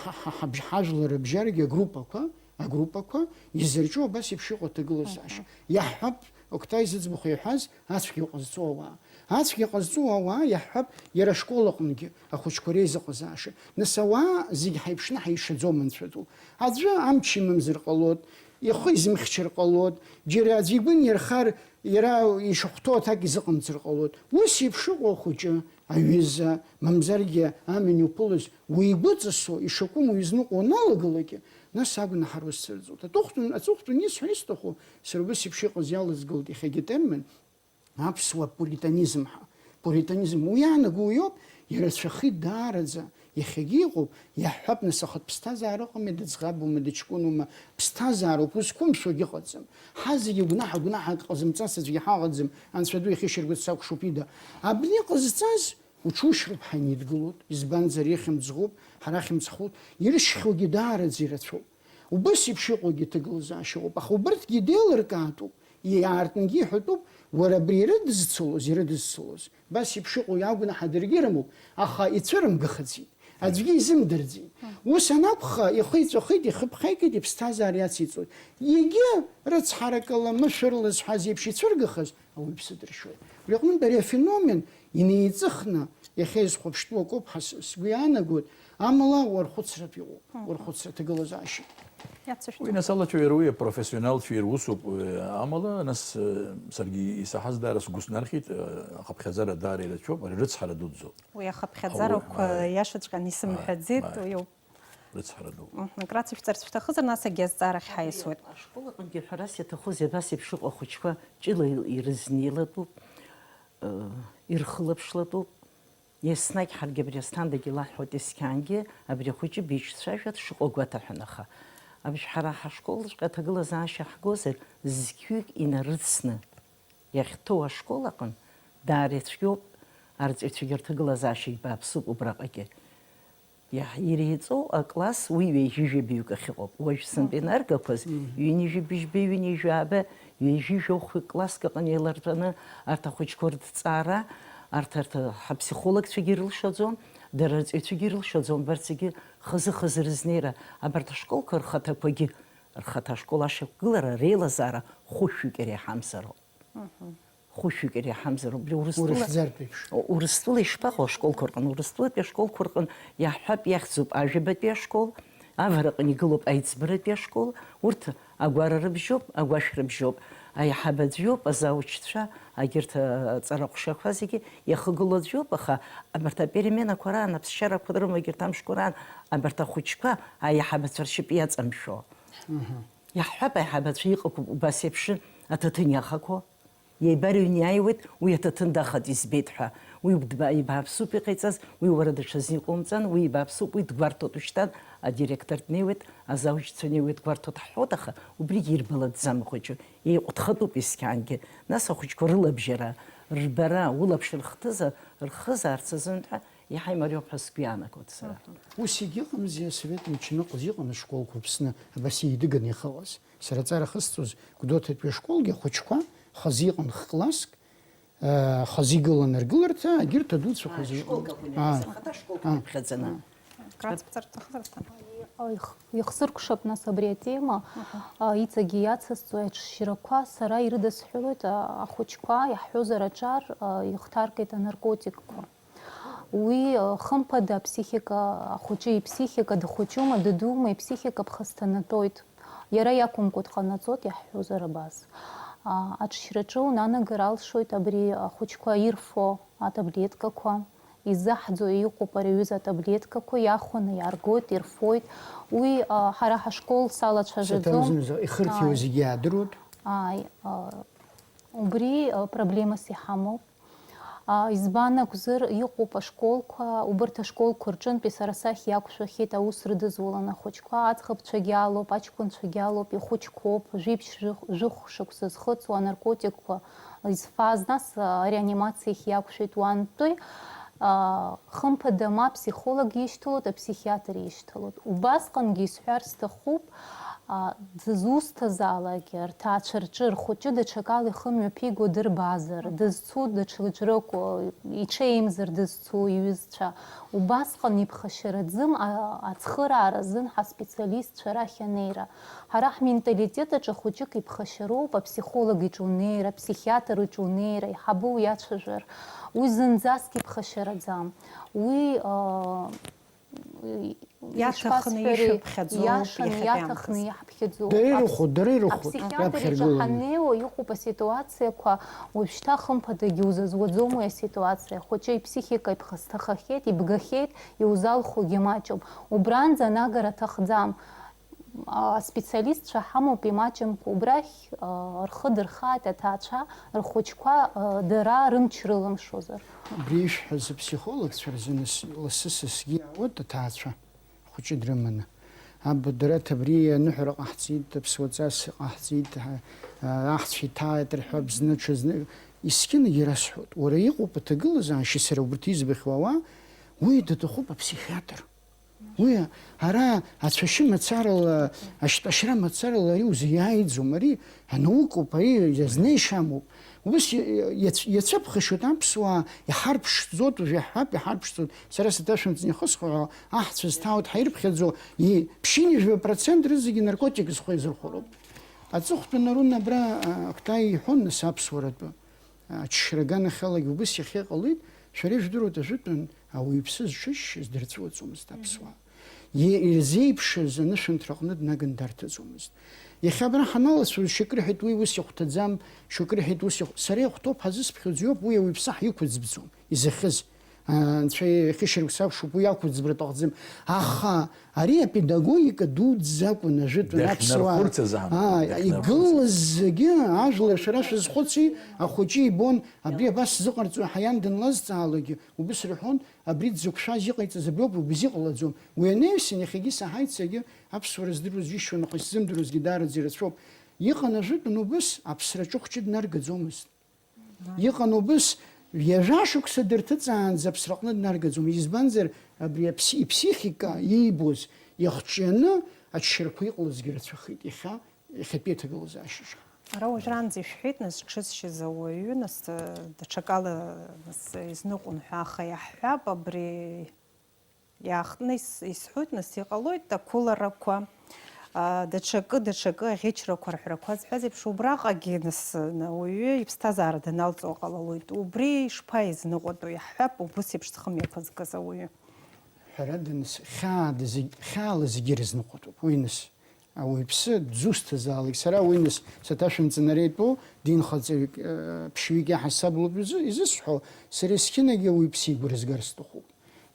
ҳа, ҳа, ҳабжь-, ҳажәлар рыбжьарагьы агруппақәа, агруппақәа изырҿу абас еиԥш иҟоу аҭагылазаашьа. Иаҳҳәап, Октай зыӡбахә иҳәаз ацәгьа ҟазҵо ауаа. Ацәгьа ҟазҵо ауаа, иаҳҳәап, иара ашкол аҟынгьы ахәыҷқәа реизыҟазаашьа. Нас ауаа зегь ҳаиԥшны ҳаишаӡом, анцәа ду. Аӡәы амч имамзар ҟалоит, ихы изымхьчар ҟалоит, џьара аӡәы игәы нирхар, иара ишахәҭоу аҭак изыҟамҵар ҟалоит. Ус еиԥш ыҟоу ахәыҷы, аҩыза, мамзаргьы амҩан иуԥылаз, уигәыҵасо, ишакәым уизныҟәо уаналагалакгьы, нас агәнаҳа рус сырҵоит. Аҵыхәтәан, аҵыхәтәан исҳәо исҭаху, сара убас еиԥш иҟаз иалызгылт иахьагьы термин, аԥсуа пуританизм ҳәа. Пуританизм уи иаанаго уиоуп, ирацәахеит даараӡа, иахьагьы иҟоуп, иаҳҳәап, нас, ахатә ԥсҭазаара ыҟами, дыӡӷабума, дыҷкәынума, ԥсҭазаароуп, ус қәымшәогьы ыҟаӡам. Ҳа зегьы гәнаҳа, гәнаҳак ҟазымҵац аӡәгьы ҳаҟаӡам, Анцәа ду иахьа иширгәыҵ сакәшоуп ида. Абни ҟазҵаз, уҽушьроуп ҳанидгылоит, избанзар, ихьымӡӷуп, ҳара хьымӡӷуп, ирышьхьоугьы даараӡа ирацәоуп. Убас еиԥш иҟоугьы ҭагылазаашьа ыҟоуп, аха убарҭгьы деилыркаатәуп, иаартынгьы иҳәатәуп, уара абри ирыдызцалоз, ирыдызцалоз. Абас еиԥш иҟоу иагәнаҳа даргьы ирымоуп, аха ицәырымгахаӡеит, аӡәгьы изымдырӡеит. Ус анакәха, ихы иҵәахит, ихы ԥхеикит, иԥсҭазаара иациҵоит. Егьи рыцҳаракыла, мышәырла зҳәаз еиԥш ицәыргахаз, ауаҩԥсы дыршьоит. Убри аҟнытә ари афеномен инеиҵыхны иахьа изхәаԥштәу акоуп ҳәа с-, сгәы иаанагоит, амала уархәыцратә иҟоуп, Мгм. уархәыцра аҭагылазаашьа. Иацышәҵом. Уи нас алацәажәара уи апрофессионалцәа ирусуп, э, амала нас, э, саргьы исаҳаз даара сгәы снархьит, э, ахыԥхьаӡара даара ирацәоуп, ари рыцҳара дуӡӡоуп. Уи ахыԥхьаӡарақәа Ауа-, ааи. Иашаҵәҟьаны исымҳәаӡеит, Ааи. Уи ауп. Рыцҳара ду. Мгм. Акрацәышәҵарц шәҭахызар, нас егьи азҵаарахь ҳаиасуеит. Ашкол аҟынгьы ҳәарас иаҭахузеи, абас еиԥш ыҟоу ахәыҷқәа ҷыла ирызнеилатәуп, э, ирхылаԥшлатәуп. Еснагь ҳаргьы абри Асҭандагьы илаҳҳәоит, есқьаангьы абри ахәыҷы быжьцәажәа дшыҟоу гәаҭаҳәан, аха абжь ҳара ҳашколҵәҟьа аҭагылазаашьа ҳгозар, зқьҩык инарыцны иахьҭоу ашкол аҟын даара ицәгьоуп, арҵаҩцәагьы рҭагылазаашьагь бааԥсуп убраҟагьы. Иаҳ-, иреиҵоу акласс уи ҩажәижәабаҩык ахьыҟоуп. Уажә сынтәа Мгм. инаргақәаз, Мгм. ҩынҩажәи быжьба, ҩынҩажәи ааба, ҩажәи жәохәҩык класск аҟны еилартәаны арҭ ахәыҷқәа рыҭҵаара, арҭ, арҭ ҳаԥсихологцәагьы ирылшаӡом, дара арҵаҩцәагьы ирылшаӡом, абарҭ зегьы хазы-хазы рызнеира, абарҭ ашколқәа рхаҭақәагьы, рхаҭа ашкол ашьақәгылара реилазаара хәышәҩык иреиҳамзароуп. Мгм. Хәышәҩык иреиҳамзар, убри Урыстәыла, Урыхьӡартә еиԥш. Урыстәыла ишԥаҟоу ашколқәа рҟны? Урыстәылатәи ашколқәа рҟны иаҳҳәап, иахьӡуп ажәабатәи ашкол, авараҟны игылоуп аиҵбыратәи ашкол, урҭ агәара рыбжьоуп, агәашә рыбжьоуп, аиҳабацәа иоуп, азаучцәа, агьырҭ, аҵара ҟәшақәа зегьы иахагылоу аӡә иоуп, аха абарҭ апеременақәа раан, аԥсшьарақәа рымоу егьырҭ амшқәа раан, абарҭ ахәыҷқәа аиҳабацәа ршьапы иаҵамшәо. Мгм. Иаҳҳәап, аиҳабацәа иҟақәоуп убас еиԥш аҭаҭын иахақәоу. Иеибарыҩны иааиуеит, уи аҭаҭын дахатәы избеит ҳәа. Уи дба-, ибааԥсуп иҟаиҵаз, уи уара даҽазны иҟоумҵан, уи ибааԥсуп, уи дгәарҭоит ушьҭан, адиректор днеиуеит, азаужьцәа неиуеит, дгәарҭоит ҳҳәоит, аха убригьы ирбалатәӡам ахәыҷы, еиҟәҭхатәуп есқьаангьы. Нас ахәыҷқәа рылабжьара, рбара, улаԥш рхҭыза-, рхызаарц азын ҳәа иаҳа имариоуп ҳәа сгәы иаанагоит сара. Ус егьыҟамзи, асовет мчы ныҟәаз иҟан ашколқәа Аԥсны, абас еидыганы ихыҟаз. Сара аҵара ахысҵоз Гәдоуҭатәи ашколгьы ахәыҷқәа хазы иҟан х-класск, аа, хазы игылан аргыларҭа, агьырҭ адуцәа хазы иҟан. Школк акәын Аа. Иахьаз, ахада школк Аа. Иԥхьаӡаны. Аа. Крацԥҵар рҭахызар, Асҭанда? Их-, ихсыркәшап, нас, абри атема, Аҳа. А, иҵегьы иацысҵои аҽшьрақәа, сара ирыдысҳәалоит, а, ахәыҷқәа, иаҳҳәозар аҿар, а, ихҭаркит анаркотикқәа. Уи, э, хымԥада, аԥсихика, ахәыҷы иԥсихика, дхәыҷума, дадума, иԥсихика ԥхасҭанатәоит. Иара иакәымкәа дҟанаҵоит, иаҳҳәозар абас. А, аҽшьраҿы унанагар алшоит абри ахәыҷқәа ирфо атаблеткақәа. Изаҳӡо иҟоуп ари аҩыза атаблеткақәа, иахәаны иааргоит, ирфоит. Уи, а, ҳара ҳашкол салацәажәаӡом. Саҭамзымза, ихырқьио Ааи. Зегьы иаадыруеит? Ааи, а, убри, а, проблемас иҳамоуп. А, избан акәзар, иҟоуп ашколқәа, убарҭ ашколқәа рҿынтәи сара сахь иақәшәахьеит аус рыдызулан ахәыҷқәа, аӡӷабцәагьы алоуп, аҷкәынцәагьы алоуп, ихәыҷқәоуп, жәиԥшь, жәых-, жәохә шықәса зхыҵуа анаркотикқәа изфаз, нас, а, реанимациахь иақәшәеит уантәи, а, хымԥада, ма аԥсихолог ишьҭалоит, аԥсихиатр ишьҭалоит. Убасҟангьы исҳәар сҭахуп, а, дызусҭазаалакгьы, рҭаацәа рҿы рхәыҷы даҽакала ихы мҩаԥиго дырбазар, дызцу даҽа џьарак, а, иҽеимзар дызцу иҩызцәа, убасҟан иԥхашьараӡам, а, ацхыраара азын ҳаспециалистцәа рахь анеира. Ҳара ҳменталитет аҿы хәыҷык иԥхашьароуп, аԥсихолог иҿы унеира, аԥсихиатр иҿы унеира, иҳабы уиацәажәар, уи зынӡаск иԥхашьараӡам. Уи, а, Иаҭахны ишәыԥхьаӡоуп, иашан, иаҭахны иаҳԥхьаӡоуп. Дара ирыхәо, дара ирыхәо, аԥсихиатр иҿы ҳаннеиуа, иҟоуп аситуациақәа, уажәшьҭа хымԥадагьы узазуаӡом уи аситуациа. Ахәыҷы иԥсихика иԥхасҭахахьеит, ибгахьеит, иузалхугьы маҷым. Убранӡа анагара аҭахӡам. А, аспециалистцәа ҳамоуп имаҷымкәа убрахь, а, рхы дырхааит аҭаацәа, рхәыҷқәа, а, дара рымч рылымшозар. Убри ишәҳәаз апсихологцәа рзы нас лассы са сгәы иаауеит аҭаацәа хәыҷы дрыманы. Аб, дара абри аныҳәара ҟаҳҵеит, аԥсуа ҵас ҟаҳҵеит, ҳа, а, аҳцәа иҭааит рҳәап, зны ҽазны. Есқьынгьы ирасҳәоит, уара иҟоуп аҭагылазаашьа, сара убырҭ избахьоу ауаа, уи даҭахуп аԥсихиатр. Уи ара ацәашьы мацарала, ашьтәашьра мацарала ари узиааиӡом, ари анаукоуп, ари иазнеишьа амоуп. Ус иац-, иацәыԥхашьоит аԥсуаа, иҳарԥшӡоит, уажә иаҳҳәап, иҳарԥшӡоит. Сара саҭашәымҵан ихысхуа ҳәа аҳцәа зҭаауеит ҳаирԥхьаӡо, и-, ԥшьынҩажәа процент рызегьы наркотик зхы иазырхәароуп. Аҵыхәтәаны Арун абра, а, Кәтаиа иҳәон, нас, аԥсуаратәы. Аччара аганахьалагьы убыс иахьа иҟалеит, шәара ижәдыруеит, ажәытәан ауаҩԥсы зҽыжьшьыз дырҵәыуаӡомызт аԥсуаа. Мгм. Е-, ирзеиԥшыз анышәынҭра аҟны днаган дарҭаӡомызт. Иахьа абра ҳаналацәажәо, шьакы рҳәеит, уи ус ихәҭаӡам, шьоукы рҳәеит, ус ихә-, сара ихәҭоуп ҳазысԥхьоз иоуп, уи ауаҩԥсы ҳиқәыӡбӡом, изахьыз. Анцәа иахьышьаргәсаԥшуп, уи ақәыӡбратә аҟӡам. Аха ари апедагогика дуӡӡа акәын, ажәытәан аԥсуаа. Дахьнархәырцаз аамҭа, аа, дахьнархәырцаз. Игылаз зегьы, ажәлар, шәара шәазхәыци, ахәыҷы ибон, абри абас зыҟарҵои ҳәа иан данлазҵаалакгьы, убыс рҳәон, абри дзықәшәаз иҟаиҵаз абриоуп, убыс иҟалаӡом. Уи анаҩсан, иахьагьы саҳаит, саргьы аԥсуара здыруаз џьысшьон, аха исзымдыруазгьы даараӡа ирацәоуп. Иҟан ажәытәан убыс, аԥсра аҿы хәҷы днаргаӡомызт. Иҟан убыс, ҩажәа шықәса дырҭыҵаанӡа аԥсраҟны днаргаӡом. Избанзар, абри аԥс-, иԥсихика иибоз ихҿианы аччарақәа иҟалазгьы рацәахеит иахьа, иахьатәи аҭагылазаашьаҿы. Ара уажәраанӡа ишәҳәеит, нас, дшысшьыз ауаҩы, нас, э, даҽакала, нас, изныҟәон ҳәа, аха иаҳҳәап, абри Иаахтны ис-, исҳәоит, нас, иҟалоит ақәыларақәа, а, даҽакы, даҽакы аӷьычрақәа рҳәарақәа зҳәаз еиԥш, убраҟагьы, нас, ауаҩы иԥсҭазаара даналҵуа ҟалалоит. Убри ишԥаизныҟәатәу, иаҳҳәап, убыс еиԥш зхы мҩаԥызгаз ауаҩы. Ҳәарада, нас, хьаада зегь, хьаала зегьы ирызныҟәатәуп. Уи, нас, ауаҩԥсы дзусҭазаалак, сара уи, нас, саҭашәымҵан, ари атәы динхаҵаҩык, э, ԥшьҩык иаҳасаб лоуп изы-, изысҳәо, сара есқьынагьы ауаҩԥсы игәра згар сҭахуп.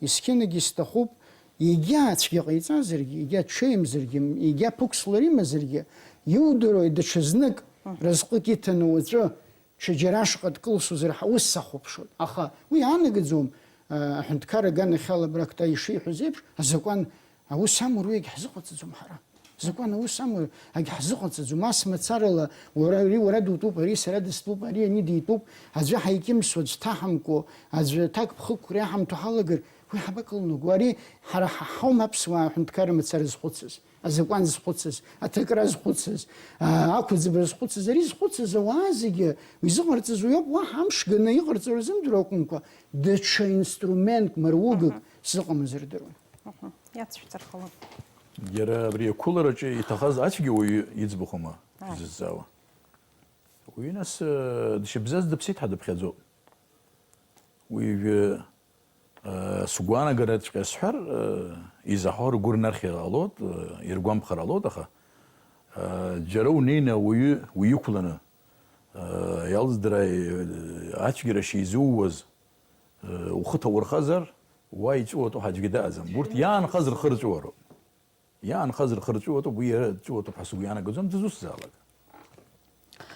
Есқьынагьы исҭахуп, егьа цәгьа ҟаиҵазаргьы, егьа ҽеимзаргьы, егьа ԥықәслар имазаргьы, иудыруеи даҽазнык разҟык иҭаны уаҵәы ҽаџьара ашҟа дкылсуазар ҳәа ус сахәаԥшуан. Аха уи иаанагаӡом, а, аҳәынҭқарра аганахьала абра Кәтаиа ишиҳәоз еиԥш, азакәан аус амур уи егьҳзыҟаҵаӡом ҳара. Закәан аус амои, агьҳзыҟаҵаӡом, ас мацарала, уара, ари уара дутәуп, ари сара дыстәуп, ари ани дитәуп, аӡәы ҳаикьымсуа, аӡә ҭаҳамкәа, аӡәы ҭакԥхықәра иаҳамҭо ҳалагар, уи ҳабакылнаго? Ари ҳара ҳа ҳаума аԥсуаа аҳәынҭқарра мацара зхәыцыз, азакәан зхәыцыз, аҭакра зхәыцыз, а, ақәыӡбара зхәыцыз, ари зхәыцыз ауаа зегьы изыҟарҵаз уи ауп, уаҳа амш ганы иҟарҵо рзымдыруа акәымкәа, даҽа инструментк, мыругык сзыҟамызар рдыруан. Мгм. Иацшәҵар ҟалап. Иара абри ақәылараҿы иҭахаз ацәгьа уаҩы иӡбахәыма Ааи. шәзызҵаауа? Уи нас, э, дшьабзаз дыԥсит ҳәа дыԥхьаӡоуп. Уи ҩы, э, сгәаанагараҵәҟьа сҳәар, э, изаҳауа ргәы рнархьыр ҟалоит, э, иргәамԥхар ҟалоит, аха, э, џьара унеины ауаҩы уиқәланы, Иалздыра, ацәгьара шизууаз, ухы ҭаурхазар, уа иҵәуатәу аӡәгьы дыҟаӡам. Урҭ иаанхаз рхы рҵәуароуп. Иаанхаз рхы рҵәуатәуп, уи иара дҵәуатәуп ҳәа сгәы иаанагаӡом, дызусҭзаалак.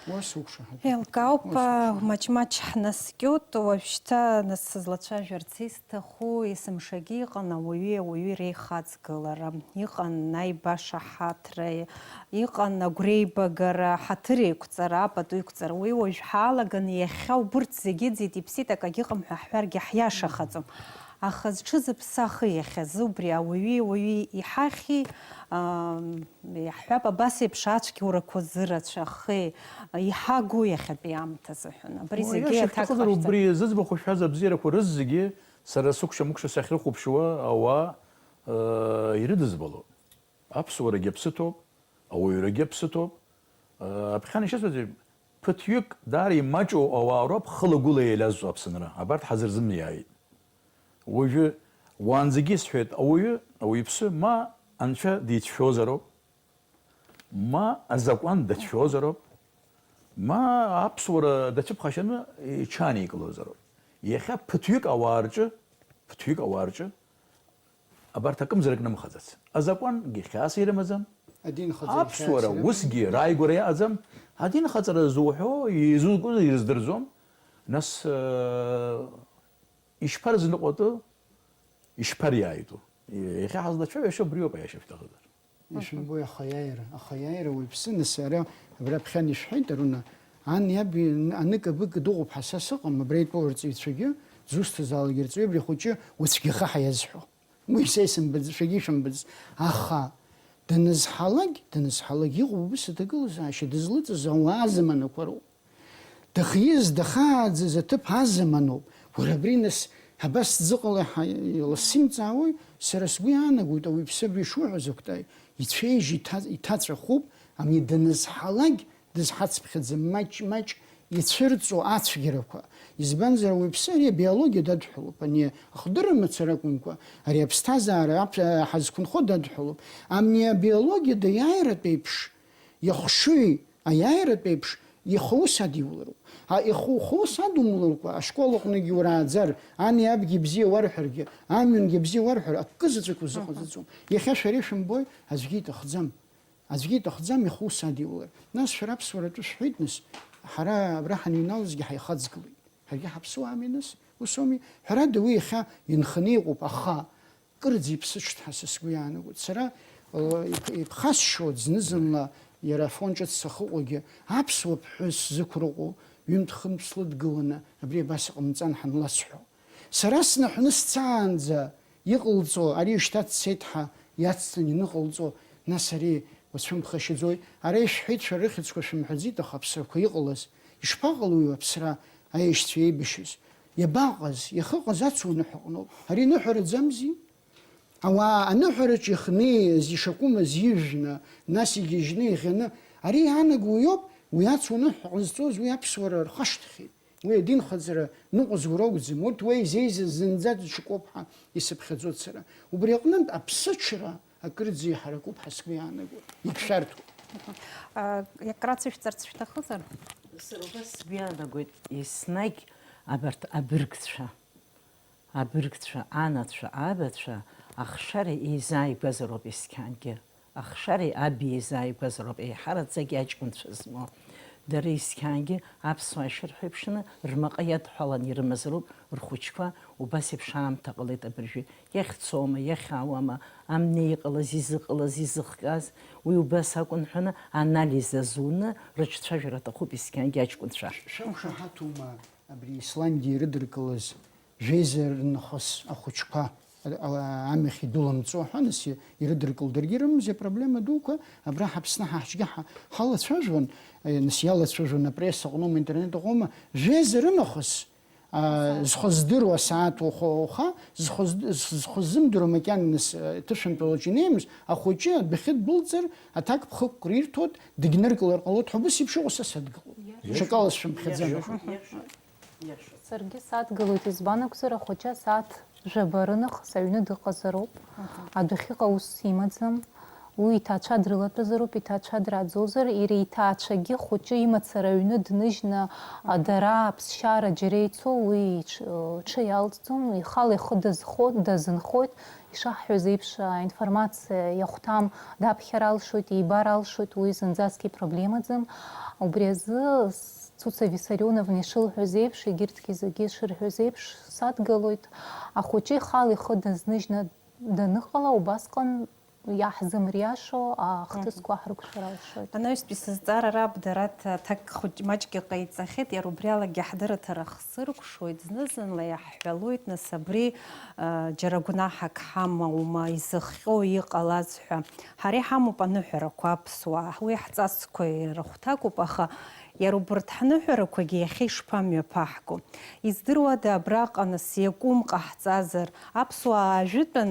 Уа сықәшаҳаҭуп. Еилкаауп, Уа сықәшаҳаҭуп. Маҷ-маҷ ҳнаскьоит, уажәшьҭа нас сызлацәажәарц исҭаху, есымшагьы иҟан ауаҩи ауаҩи реихаҵгылара, иҟан аибашаҳаҭра, иҟан агәреибагара, ҳаҭыр еиқәҵара, апату еиқәҵара. Уи уажә ҳалаганы иахьа убырҭ зегьы ыӡит, иԥсит, акагьы ыҟам ҳәа ҳҳәаргьы ҳиашахаӡом. Аха зҽы зыԥсы ахы иахьазы убри ауаҩи ауаҩи иҳахьи, ам, иаҳҳәап, абас еиԥш ацәгьоурақәа зырацәахеи, иҳагу иахьатәи аамҭазы ҳәа. Абри Уа, зегьы иашак аҭак ҭахызар, ҟашәҵа- убри зыӡбахә шәҳәаз абзиарақәа рызегьы сара сыкәша-мыкәша сахьрыхәаԥшуа ауаа, ыы, ирыдызбалоуп. Аԥсуарагьы аԥсы ҭоуп, ауаҩрагьы аԥсы ҭоуп. Ыы, аԥхьан ишысҳәаз еиԥш, ԥыҭҩык даара имаҷу ауаа роуп хыла-гәыла еилазҵо Аԥсынра. Абарҭ ҳазырзымиааит. Уажәы, уаанӡагьы исҳәеит, ауаҩы, ауаҩԥсы ма анцәа дицәшәозароуп, ма азакәан дацәшәозароуп, ма аԥсуара дацәыԥхашьаны иҽааникылозароуп. Иахьа ԥыҭҩык ауаа рҿы, ԥыҭҩык ауаа рҿы абарҭ акымзарак нымхаӡац. Азакәангьы хьаас ирымаӡам. Адинхаҵара аԥсуара хьаас ирымам. Усгьы рааигәара иаҟаӡам. Адинхаҵара зуҳәо, изуку ирыздырӡом. Нас, э, ишԥарзныҟәатәу, ишԥариааитәу? Иахьа ҳазлацәажәаша убриоуп, аиаша шәҭахызар. Ишәымбои, аха аиааира, аха аиааира уаҩԥсы, нас ара абра ԥхьан ишәҳәеит, Аруна, ан иаб анык-абык дыҟоуп ҳәа са сыҟам, абра итәоу арҵаҩцәагьы, дзусҭазаалак ирҵаҩы абри ахәыҷы уцәгьахы ҳәа иазҳәо. Уи са исымбаӡ, шәагьы ишәымбаӡ. Аха данызҳалак, данызҳалак иҟоуп убыс аҭагылазаашьа дызлыҵыз ауаа зыманақәа роуп. Дахьиз, дахааӡаз аҭыԥ азаманоуп. Уара абри нас абас дзыҟалеи ҳәа лассы имҵаауеи? Сара сгәы иаанагоит, ауаҩԥсы абри ишуҳәаз, Октай, ицәеижь иҭа-, иҭаҵәахуп, ами данызҳалак, дызҳацыԥхьаӡам маҷ-маҷ ицәырҵуа ацәгьарақәа. Избанзар, ауаҩԥсы ари абиологиа дадҳәалоуп, ани ахдырра мацара акәымкәа, ари аԥсҭазаара аԥ-, ҳазқәынхо дадҳәалоуп. Ами абиологиа даиааиратә еиԥш, иахшыҩ аиааиратә еиԥш, ихы аус адиулароуп. А, ихы, ухы аус адумларкәа, ашкол аҟныгьы урааӡар, ани абгьы бзиа уарҳәаргьы, амҩангьы бзиа уарҳәар, акы заҵәык узыҟаҵаӡом. Иахьа шәара ишәымбои, аӡәгьы иҭахӡам. Аӡәгьы иҭахӡам ихы ус адиулар. Нас шәара аԥсуара атәы шәҳәеит, нас, ҳара абра ҳаныҩналазгьы ҳаихаҵгылеит. Ҳаргьы ҳаԥсуаами, нас, ус ауми? Ҳәарада, уи иахьа инханы иҟоуп, аха кырӡа иԥсыҽт ҳәа са сгәы иаанагоит. Сара, э, иԥ-, иԥхасшьоит зны-зынла иара Афон ҿыц сахьыҟоугьы, аԥсуа ԥҳәыс зықәрыҟәо, ҩынтә-хынтә слыдгыланы, абри абас иҟамҵан ҳанласҳәо. Сара снаҳәны сцаанӡа иҟалҵо, ари шьҭа дцеит ҳәа иацҵаны ианыҟалҵо, нас ари уацәымԥхашьаӡои? Ара ишәҳәеит, шәара рыхьӡқәа шәымҳәаӡеит, аха аԥсрақәа иҟалаз, ишԥаҟалои аԥсра аешьцәа еибашьыз? Иабаҟаз? Иахьыҟаз ацуныҳәа аҟноуп. Ари ныҳәараӡамзи? Ауаа аныҳәараҿ ихнеиз, ишакәымыз ижәны, нас игьежьны иӷьаны, ари иаанаго уиоуп, уи ацуныҳәа ҟазҵоз уи аԥсуара рхашҭхьеит. Уи адинхаҵара ныҟәызго ракәӡам, урҭ уа изеизаз зынӡа даҽакоуп ҳәа исыԥхьаӡоит сара. Убри аҟнытә аԥсыҽра акырӡа иҳаракуп ҳәа сгәы иаанагоит, егьшәарҭоуп. А, иакрацәышәҵарц шәҭахызар? Сара убас сгәы иаанагоит, еснагь абарҭ абыргцәа, абыргцәа, анацәа, абацәа ахшара еизааигәазароуп есқьынгьы. Ахшареи аби еизааигәазароуп еиҳараӡак аҷкәынцәа змоу. Дара есқьынгьы аԥсуаа ишырҳәо еиԥшны рмаҟа иадҳәалан ирымазароуп рхәыҷқәа, убас еиԥш аамҭа ҟалеит абыржәы. Иахьцома, иахьаауама, амни иҟалаз, изыҟалаз, изыхҟьаз, уи убас акәын ҳәаны анализ азуны рыҿцәажәара аҭахуп есқьынгьы аҷкәынцәа. Шәақәшаҳаҭума абри Исландиа ирыдыркылаз жәеиза рынхыс ахәыҷқәа, а-, а-, амҩахь идәылымҵуа ҳәа, нас и-, ирыдыркыло даргьы ирымамзи апроблема дуқәа, абра ҳаԥсны ҳа ҳҿгьы ҳа-, ҳалацәажәон, э, нас иалацәажәон апресса аҟноума, интернет аҟноума, жәеиза рынахыс, а, зхы здыруа асааҭ уаха, уаха, зхы зд-, з-, зхы ззымдыруа макьана нас, э, ҭышәынтәалаҿ инеимыз, ахәыҷы адәахьы ддәылҵыр, аҭак ԥхықәкра ирҭоит, дагьныркылар ҟалоит ҳәа, убыс еиԥш иҟоу са садгылоуп. Иашоуп. Ҽакала сшәымԥхьаӡан. Иашоуп, иашоуп, иашоуп. Саргьы садгылоит, избан акәзар, ахәыҷы асааҭ жәаба рынахыс аҩны дыҟазароуп. Аха. Адәахьыҟа ус имаӡам. Уи иҭаацәа дрылатәазароуп, иҭаацәа драӡозар, иара иҭаацәагьы хәыҷы имацара аҩны дныжьны, а, дара аԥсшьара џьара ицо, уи иҽ-, ы, ҽы иалҵӡом, ихала ихы дазхо-, дазынхоит, ишаҳҳәаз еиԥш, аинформациа иахәҭам даԥхьар алшоит, ибар алшоит, уи зынӡаск ипроблемаӡам. Убри азы с-, Цуца Виссарионовна ишылҳәаз еиԥш, егьырҭгьы зегьы ишырҳәаз еиԥш, садгылоит. Ахәыҷы ихала ихы дазныжьны даныҟала, убасҟан иаҳзымриашо ахҭысқәа ҳрықәшәар алшоит. Анаҩстәи сызҵаара раб, дара ҭ-, аҭак хәыҷ маҷк иҟаиҵахьеит, иара убри алагьы ҳдырраҭара хсыркәшоит, зны-зынла иаҳҳәалоит, нас абри, а, џьара гәнаҳак ҳамоума, изыхҟьо иҟалаз ҳәа. Ҳара иҳамоуп аныҳәарақәа аԥсуаа, уи ҳҵасқәа ирыхәҭакуп, аха иара убарҭ ҳныҳәарақәагьы иахьа ишԥамҩаԥаҳго? Издыруада, абраҟа нас иакәым ҟаҳҵазар, аԥсуаа ажәытәан,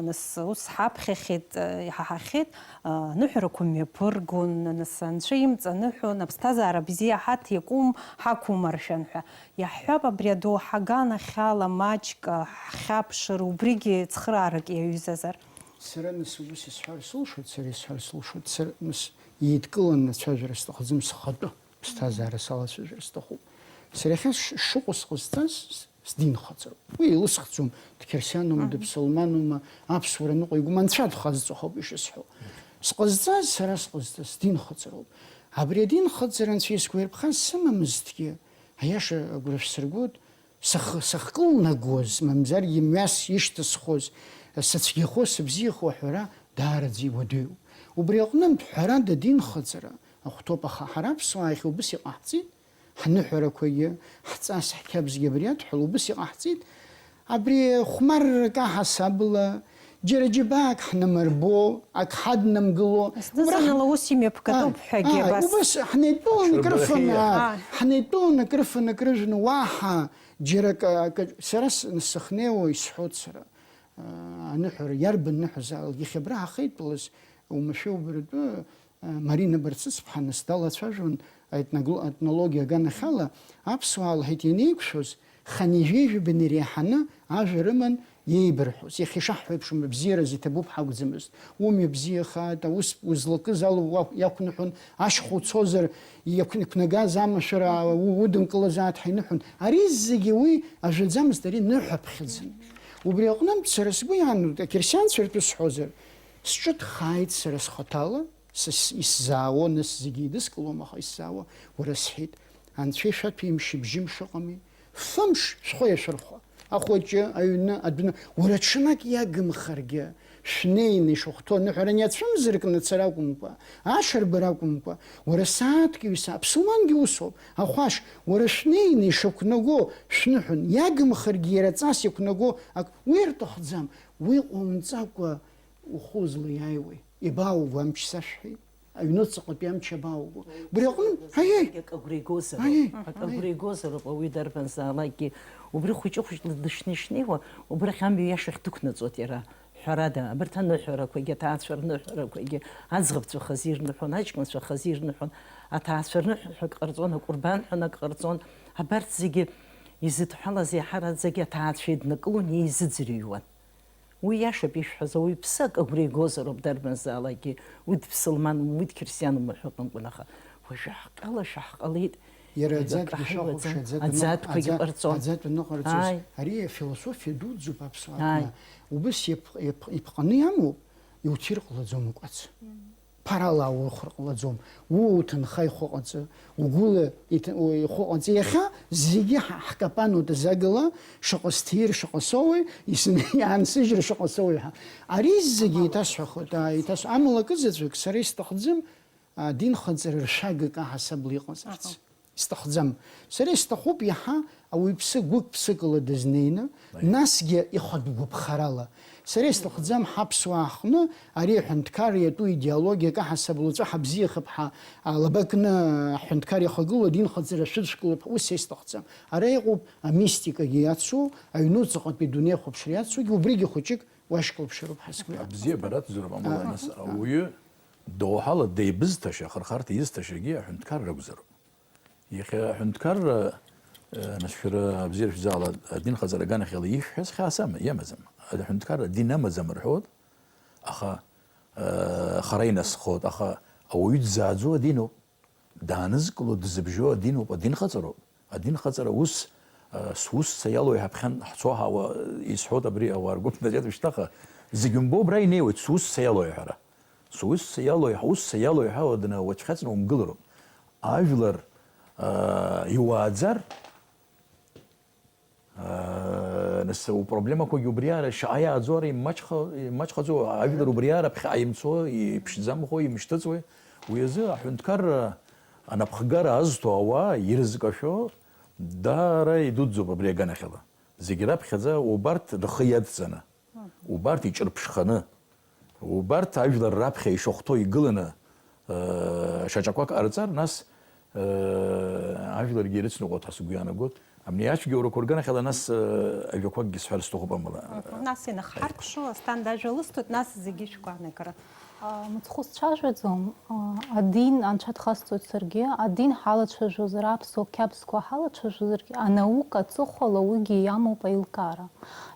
нас ус ҳаԥхьахьеит, иҳаҳахьеит, аныҳәарақәа мҩаԥыргон, нас анцәа имҵаныҳәон, аԥсҭазаара бзиа ҳаҭ, иакәым ҳақәумаршәан ҳәа. Иаҳҳәап, абри адоуҳа аганахьала маҷк ҳхьаԥшыр, убригьы цхыраарак иаҩызазар. Сара нас ус исҳәар сылшоит, сара исҳәар сылшоит, сара нас еидкыланы ацәажәара сҭахӡам схатәы. Ԥсҭазаара салацәажәар сҭахуп. Сара иахьа ш-, шыҟоу сҟазҵаз с-, сдинхаҵароуп. Уи илысхӡом, дқьырсианума, дыԥсылманума, аԥсуара ныҟәигома, анцәа дхазҵо ҳауп ишысҳәо. Сҟазҵаз, сара сҟазҵаз, сдинхаҵароуп. Абри адинхаҵара анцәа исгәаирԥхаз сымамызҭгьы, аиаша агәра шәсыргоит, сых-, сыхкылнагоз, мамзаргьы мҩас ишьҭысхуаз, сыцәгьахо, сыбзиахо аҳәара даараӡа иуадаҩуп. Убри аҟнытә, ҳәарада, адинхаҵара ахәҭоуп, аха ҳара аԥсуаа иахьа убыс иҟаҳҵеит, ҳныҳәарақәагьы, ҳҵас, ҳқьабзгьы абри адҳәала убыс иҟаҳҵеит, абри хәмаррак аҳасабала, џьара џьабаак ҳнамырбо, ак ҳаднамгыло. Зны-зынла ус имҩаԥгатәуп ҳәагьы абас. Убас ҳнеидтәаланы акрыфаны, ҳнеидтәаланы акрыфаны, акрыжәны, уаҳа џьара акы, акы, сара с-, сыхнеиуа исҳәоит сара. Аныҳәара, иарбан ныҳәазаалак, иахьа абра ҳахеидтәалаз, уамашәа убаратәы, Марина Барцыцԥҳа нас далацәажәон, аетногло-, аетнологиа аганахьала, аԥсуаа, лҳәеит, ианеиқәшәоз, хынҩажәи жәаба иреиҳаны ажәа рыман иеибырҳәоз. Иахьа ишаҳҳәо еиԥш, бзиараз иҭабуп ҳакәӡамызт. Умҩа бзиахааит, аус узлакыз ала уа-, иақәныҳәон, ашьха уцозар, иақәны-, иқәнагаз амашәыра у-, удымкылазааит ҳәа иныҳәон. Ари зегьы уи ажәаӡамызт, ари ныҳәаԥхьыӡын. Убри аҟнытә, сара сгәы иаанагоит, ақьырсианцәа ртәы сҳәозар, сҿыҭхааит сара схаҭала, са с-, исзаауа, нас зегьы еидыскылом, аха исзаауа, уара сҳәеит, анцәа ишәаҭәеи мшыбжьы мшыҟами, фымш шәхы иашәырхәа, ахәыҷы, аҩны, адәны, уара ҽнак иагымхаргьы, шәнеины ишахәҭоу аныҳәара ани ацәымзаркны ацара акәымкәа, ашарбара акәымкәа, уара сааҭк ҩса, аԥсылмангьы усоуп, ахәашь, уара шәнеины ишақәнаго шәныҳәон, иагымхаргьы иара ҵас иқәнаго ак, уи рҭахӡам, уи ҟоумҵакәа ухы узлаиааиуеи? Ибаауго амч сашәҳәеит? Аҩнуҵаҟатәи амч абаауго? Убри аҟны, ҳаиеи! Акы агәра игозароуп. Аиеи, акы агәра игозароуп ауаҩы дарбанзаалакгьы. Убри хәыҷы-хәыҷла дышнеи-шнеиуа, убрахь амҩа иашахь дықәнаҵоит иара. Ҳәарада, абарҭ аныҳәарақәагьы, аҭаацәа рныҳәарақәагьы, аӡӷабцәа хазы ирныҳәон, аҷкәынцәа хазы ирныҳәон, аҭаацәа рныҳәа ҳәа акы ҟарҵон, акәырбан ҳәа акы ҟарҵон. Абарҭ зегьы изыдҳәалаз иаҳараӡагьы аҭаацәа еиднакылон, еизыӡырҩуан. Уи иашоуп ишәҳәаз, ауаҩԥсы акы агәра игозароуп дарбанзаалакгьы, уи дыԥсылманума, уи дқьырсианума ҳәа акәымкәан, аха уажәы ҳҟьала шәаҳҟалеит. Иара аӡатәгьы шәахәаԥш, аӡатә аныҟ-, аӡатәқәагьы аӡа-, ҟарҵон. Аӡатә аныҟарҵоз, ари афилософиа дуӡӡоуп аԥсуаа рҟны. Убыс иаԥ-, иаԥ-, иԥҟаны иамоуп, иуҭирҟәлаӡом укәац. Ԥарала аурхәар ҟалаӡом. Уа уҭынха ихәы ҟаҵа, угәыла иҭ-, у-, ихәы ҟаҵа. Иахьа зегьы ҳа-, ҳкапануеит азагала, шаҟа сҭир, шаҟа соуеи, исны-, иаансыжьыр шаҟа соуи ҳәа. Ари зегьы еиҭасҳәахоит, аа, еиҭас-, амала акы заҵәык сара исҭахӡам, а, динхаҵара ршәагак аҳасабала иҟазарц. Аҳа. Исҭахӡам. Сара исҭахуп иаҳа ауаҩԥсы гәык-ԥсыкала дызнеины, насгьы ихатә гәаԥхарала. Сара исҭахӡам ҳаԥсуаа ҳҟны ари аҳәынҭқарра иатәу идеологиа каҳасаб лҵәы ҳабзиахап ҳәа, а, лаба кны аҳәынҭқар иахагылоу адинхаҵара шәыдшәкылап ҳәа, ус са исҭахӡам. Ара иҟоуп амистикагьы иацу, аҩнуҵаҟатәи адунеи ахәаԥшра иацугьы, убригьы хәыҷык уашьклаԥшыроуп ҳазқәиҭу. Абзиабаратәзароуп амала, а, нас, а, ауаҩы доуҳала деибызҭаша, ахырхарҭа изҭашагьы аҳәынҭқарра акәзароуп. Иахьа аҳәынҭқарра, э, нас шәара абзиара шәзаала, адинхаҵара аганахьала ишәҳәаз хьаас ама-, иамаӡам. Аҳәынҭқарра адин амаӡам рҳәоит, аха хара инасхоит, аха ауаҩы дзааӡо адиноуп, даанызкыло дызбжьо адиноуп, адинхаҵароуп. Адинхаҵара ус, сусса иалоу еиҳа ԥхьан ҳцо ҳауа, исҳәоит абри ауаа ргәыԥ наӡеит ушьҭаха, зегь умбо абра инеиуеит, сусса иалоу еиҳара. Сусса иалоу еиҳа, усса иалоу еиҳа уадны уацәхьаҵны умгылароуп. Ажәлар, иуааӡар, Нас упроблемақәагьы убриаара, шаҟа иааӡо ара имаҷха-, имаҷхаӡо, ажәлар убриаара ԥхьаҟа имцо, иԥшӡамхо, имышьҭыҵуеи? Уи азы аҳәынҭқарра анапхгара азҭо ауаа ирызкашәо даара идуӡӡоуп абри аганахьала. Зегь раԥхьаӡа убарҭ рхы иадҵаны, убарҭ иҿырԥшханы, убарҭ ажәлар раԥхьа ишахәҭоу игыланы, э, шьаҿақәак ҟарҵар, нас, э, ажәларгьы ирыцныҟәоит ҳәа сгәы иаанагоит. Абни ацәгьоурақәа рганахьала, нас, э, ажәақәакгьы сҳәар сҭахуп амала. Мгм. Нас инахҳаркәшо, Асҭанда ажәа лысҭоит, нас зегьы шәгәаанагара. А, мыцхәы сцәажәаӡом, а, адин анцәа дхасҵоит саргьы, адин ҳалацәажәозар, аԥсуа қьабзқәа ҳалацәажәозаргьы, анаука аҵыхәала уигьы иамоуп аилкаара.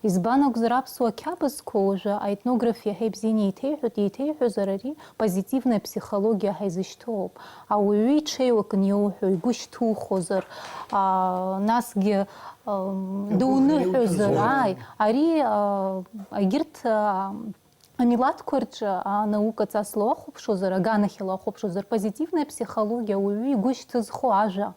Избан акәзар, аԥсуа қьабзқәа уажәы аетнограф иаҳа ибзианы еиҭеиҳәоит, еиҭеиҳәозар ари позитивная психологиа ҳәа изышьҭоуп. Ауаҩы иҽеиуакын иоуҳәо, игәы шьҭухозар, а, насгьы, ам, дуныҳәозар, ааи, ари, а, егьырҭ, а, амилаҭқәа рҿы анаука ҵасла уахәаԥшуазар, аганахьала уахәаԥшуазар, позитивная психологиа, ауаҩы игәы шьҭызхуа ажәа,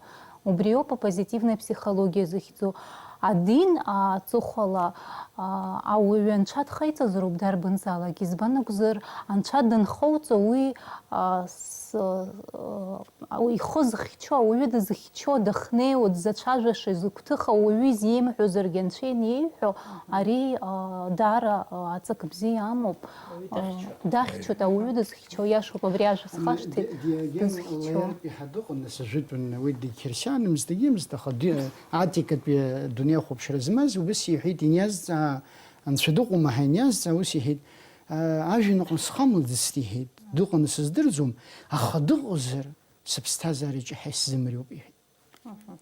убриоуп апозитивная психологиа зыхьӡу. Адин аҵыхәала, а, ауаҩы анцәа дхеиҵазароуп дарбанзаалак, избан акәзар, анцәа данхоуҵо уи, а, с-, а, уи ихы зыхьчо, ауаҩы дызхьчо, дахьнеиуа, дзацәажәаша, изыгәҭыха, уаҩы изеимҳәозаргьы анцәа ианеиҳәо, ари, а, даара, а, аҵак бзиа амоуп. Уаҩы дахьчоит. А, дахьчоит, ауаҩы дызхьчо, иашоуп, абри ажәа схашҭит, Ди-, Диоген дызхьчо. Лаертә иҳа дыҟан, нас ажәытәан уи дқьырсианымызт, дагьымызт, аха ди-, атикатәи адунеи ахәаԥшра змаз убас иҳәеит, иниазҵаа, анцәа дыҟоума ҳәа иниазҵаа, ус иҳәеит, а, ажәҩаныҟны схамлаӡацт, иҳәеит, дыҟаны сыздырӡом, аха дыҟозар, сыԥсҭазаараҿы ҳәа исзымариоуп, иҳәеит. Мгм.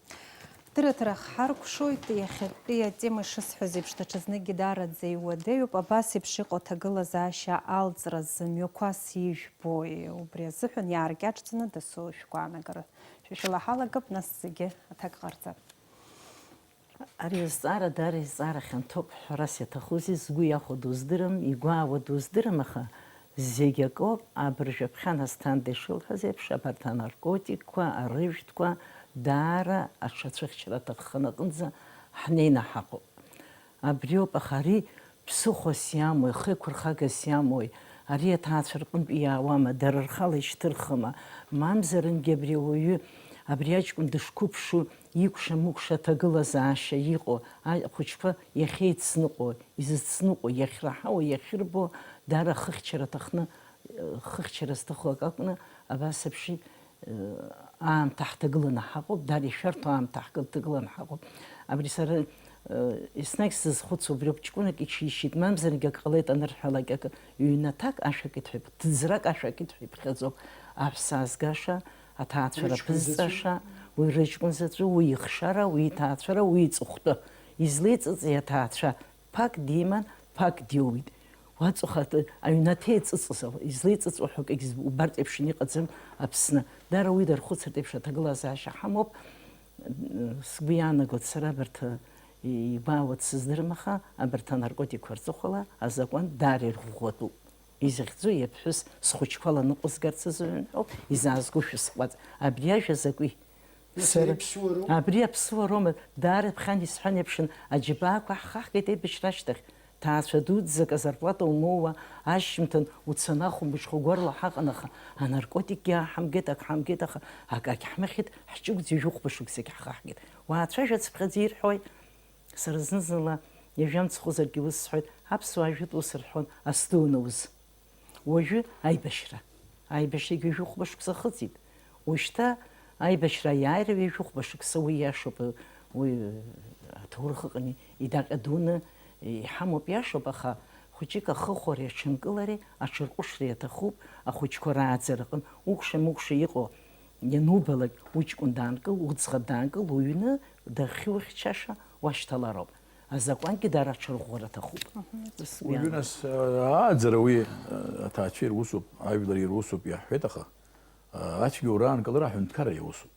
Дырраҭара ҳаркәшоит, иахьатәи атема шысҳәаз еиԥш, даҽазныкгьы даараӡа иуадаҩуп, абас еиԥш иҟоу аҭагылазаашьа алҵра зымҩақәас ижәбои? Убри азыҳәан иааркьаҿӡаны дасу шәгәаанагара. Шәа шәылаҳалагап, нас зегьы аҭак ҟарҵап. Ари азҵаара даара изҵаара хьанҭоуп, ҳәарас иаҭахузеи, згәы иахәо дуздырам, игәаауа дуздырам, аха зегь акоуп, абыржә аԥхьан Асҭанда ишылҳәаз еиԥш, абарҭ анаркотикқәа, арыжәтәқәа даара аҽацәыхьчара аҭахханы аҟынӡа ҳнеины ҳаҟоуп. Абриоуп, аха ари ԥсыхәас иамои, хеиқәырхагас иамои, ари аҭаацәа рҟынтә иаауама, дара рхала ишьҭырхыма, мамзарынгьы абри ауаҩы, абри аҷкәын дышқәыԥшу, икәша-мыкәша аҭагылазаашьа иҟоу, а-, ахәыҷқәа иахьеицныҟәо, изыцныҟәо, иахьраҳауа, иахьырбо, даара ахыхьчара аҭахны, э, хыхьчара зҭаху акы акәны, абас еиԥш, э, аамҭа ҳҭагыланы ҳаҟоуп, даара ишәарҭоу аамҭа ҳкы-, ҭагыланы ҳаҟоуп. Абри сара, э, еснагь сзызхәыцуа убриоуп, ҷкәынак иҽишьит, мамзаргьы ак ҟалеит анырҳәалак, акы, ҩнаҭак ашә акит ҳәа иԥ-, ҭыӡрак ашә акит ҳәа иԥхьаӡоуп, аҳәса аазгаша, аҭаацәара ԥызҵаша, уи рыҷкәын заҵәы, уи ихшара, уи иҭаацәара, уи иҵыхәтәы. Излеиҵыҵи аҭаацәа? Ԥак диман, ԥак диуит. Уаҵәахаҵәҟьа аҩнаҭа еиҵыҵыз, излеиҵыҵуа ҳәа акгьы зб-, убарҭ еиԥш иҟаӡам Аԥсны. Дара уи дархәыцыртә еиԥш аҭагылазаашьа ҳамоуп. Сгәы иаанагоит сара абарҭ, игәаауа дсыздырам, аха абарҭ анаркотикқәа рҵыхәала азакәан даара ирӷәӷәатәуп. Изыхьӡу иаԥҳәыс схәыҷқәа ланыҟәызгарц азыҳәан ҳәоуп, изаазго шәысҟәаҵ. Абри ажәа закәи? Нас сара ари аԥсуароума? Абри аԥсуароума? Даара ԥхьан исҳәан еиԥшын, аџьабаақәа ҳхаҳгеит аибашьра ашьҭахь. Ҭаацәа дуӡӡак азарплата умоуа, ашьжьымҭан уцаны ахәымбыҽха угәарла ҳаҟан, аха анаркотикгьы ааҳамгеит, ак ҳамгеит, аха акагь ҳмыхьит, ҳҷыгәӡа жәохәба шықәсагь ҳхаҳгеит. Уаацәажәацыԥхьаӡа ирҳәои? Сара зны-зынла, ҩажәа мцхәызаргьы ус сҳәоит, аԥсуаа жәытә ус рҳәон, ас дуны уз. Уажәы аибашьра. Аибашьрагьы ҩажәи хәба шықәса ахыҵит. Уажәшьҭа аибашьра аиааира ҩажәи хәба шықәса, уи иашоуп, уи аҭоурых ыҟами, идаҟьа дуны иҳамоуп, иашоуп, аха хәыҷык ахыхәареи аҽынкылареи аҽырҟәышреи аҭахуп, ахәыҷқәа рааӡара аҟын укәша-мыкәша иҟоу ианубалак, уҷкәын даанкыл, уӡӷаб даанкыл, уҩны дахьухьчаша уашьҭалароуп. Азакәангьы даара аҽырӷәӷәара аҭахуп. Ус Уажәы уиан. Нас, аа, ааӡара уи, аа, аҭаацәеи русуп, ажәлари русуп иаҳҳәеит, аха, аа, ацәгьоура аанкылара аҳәынҭқарра иусуп.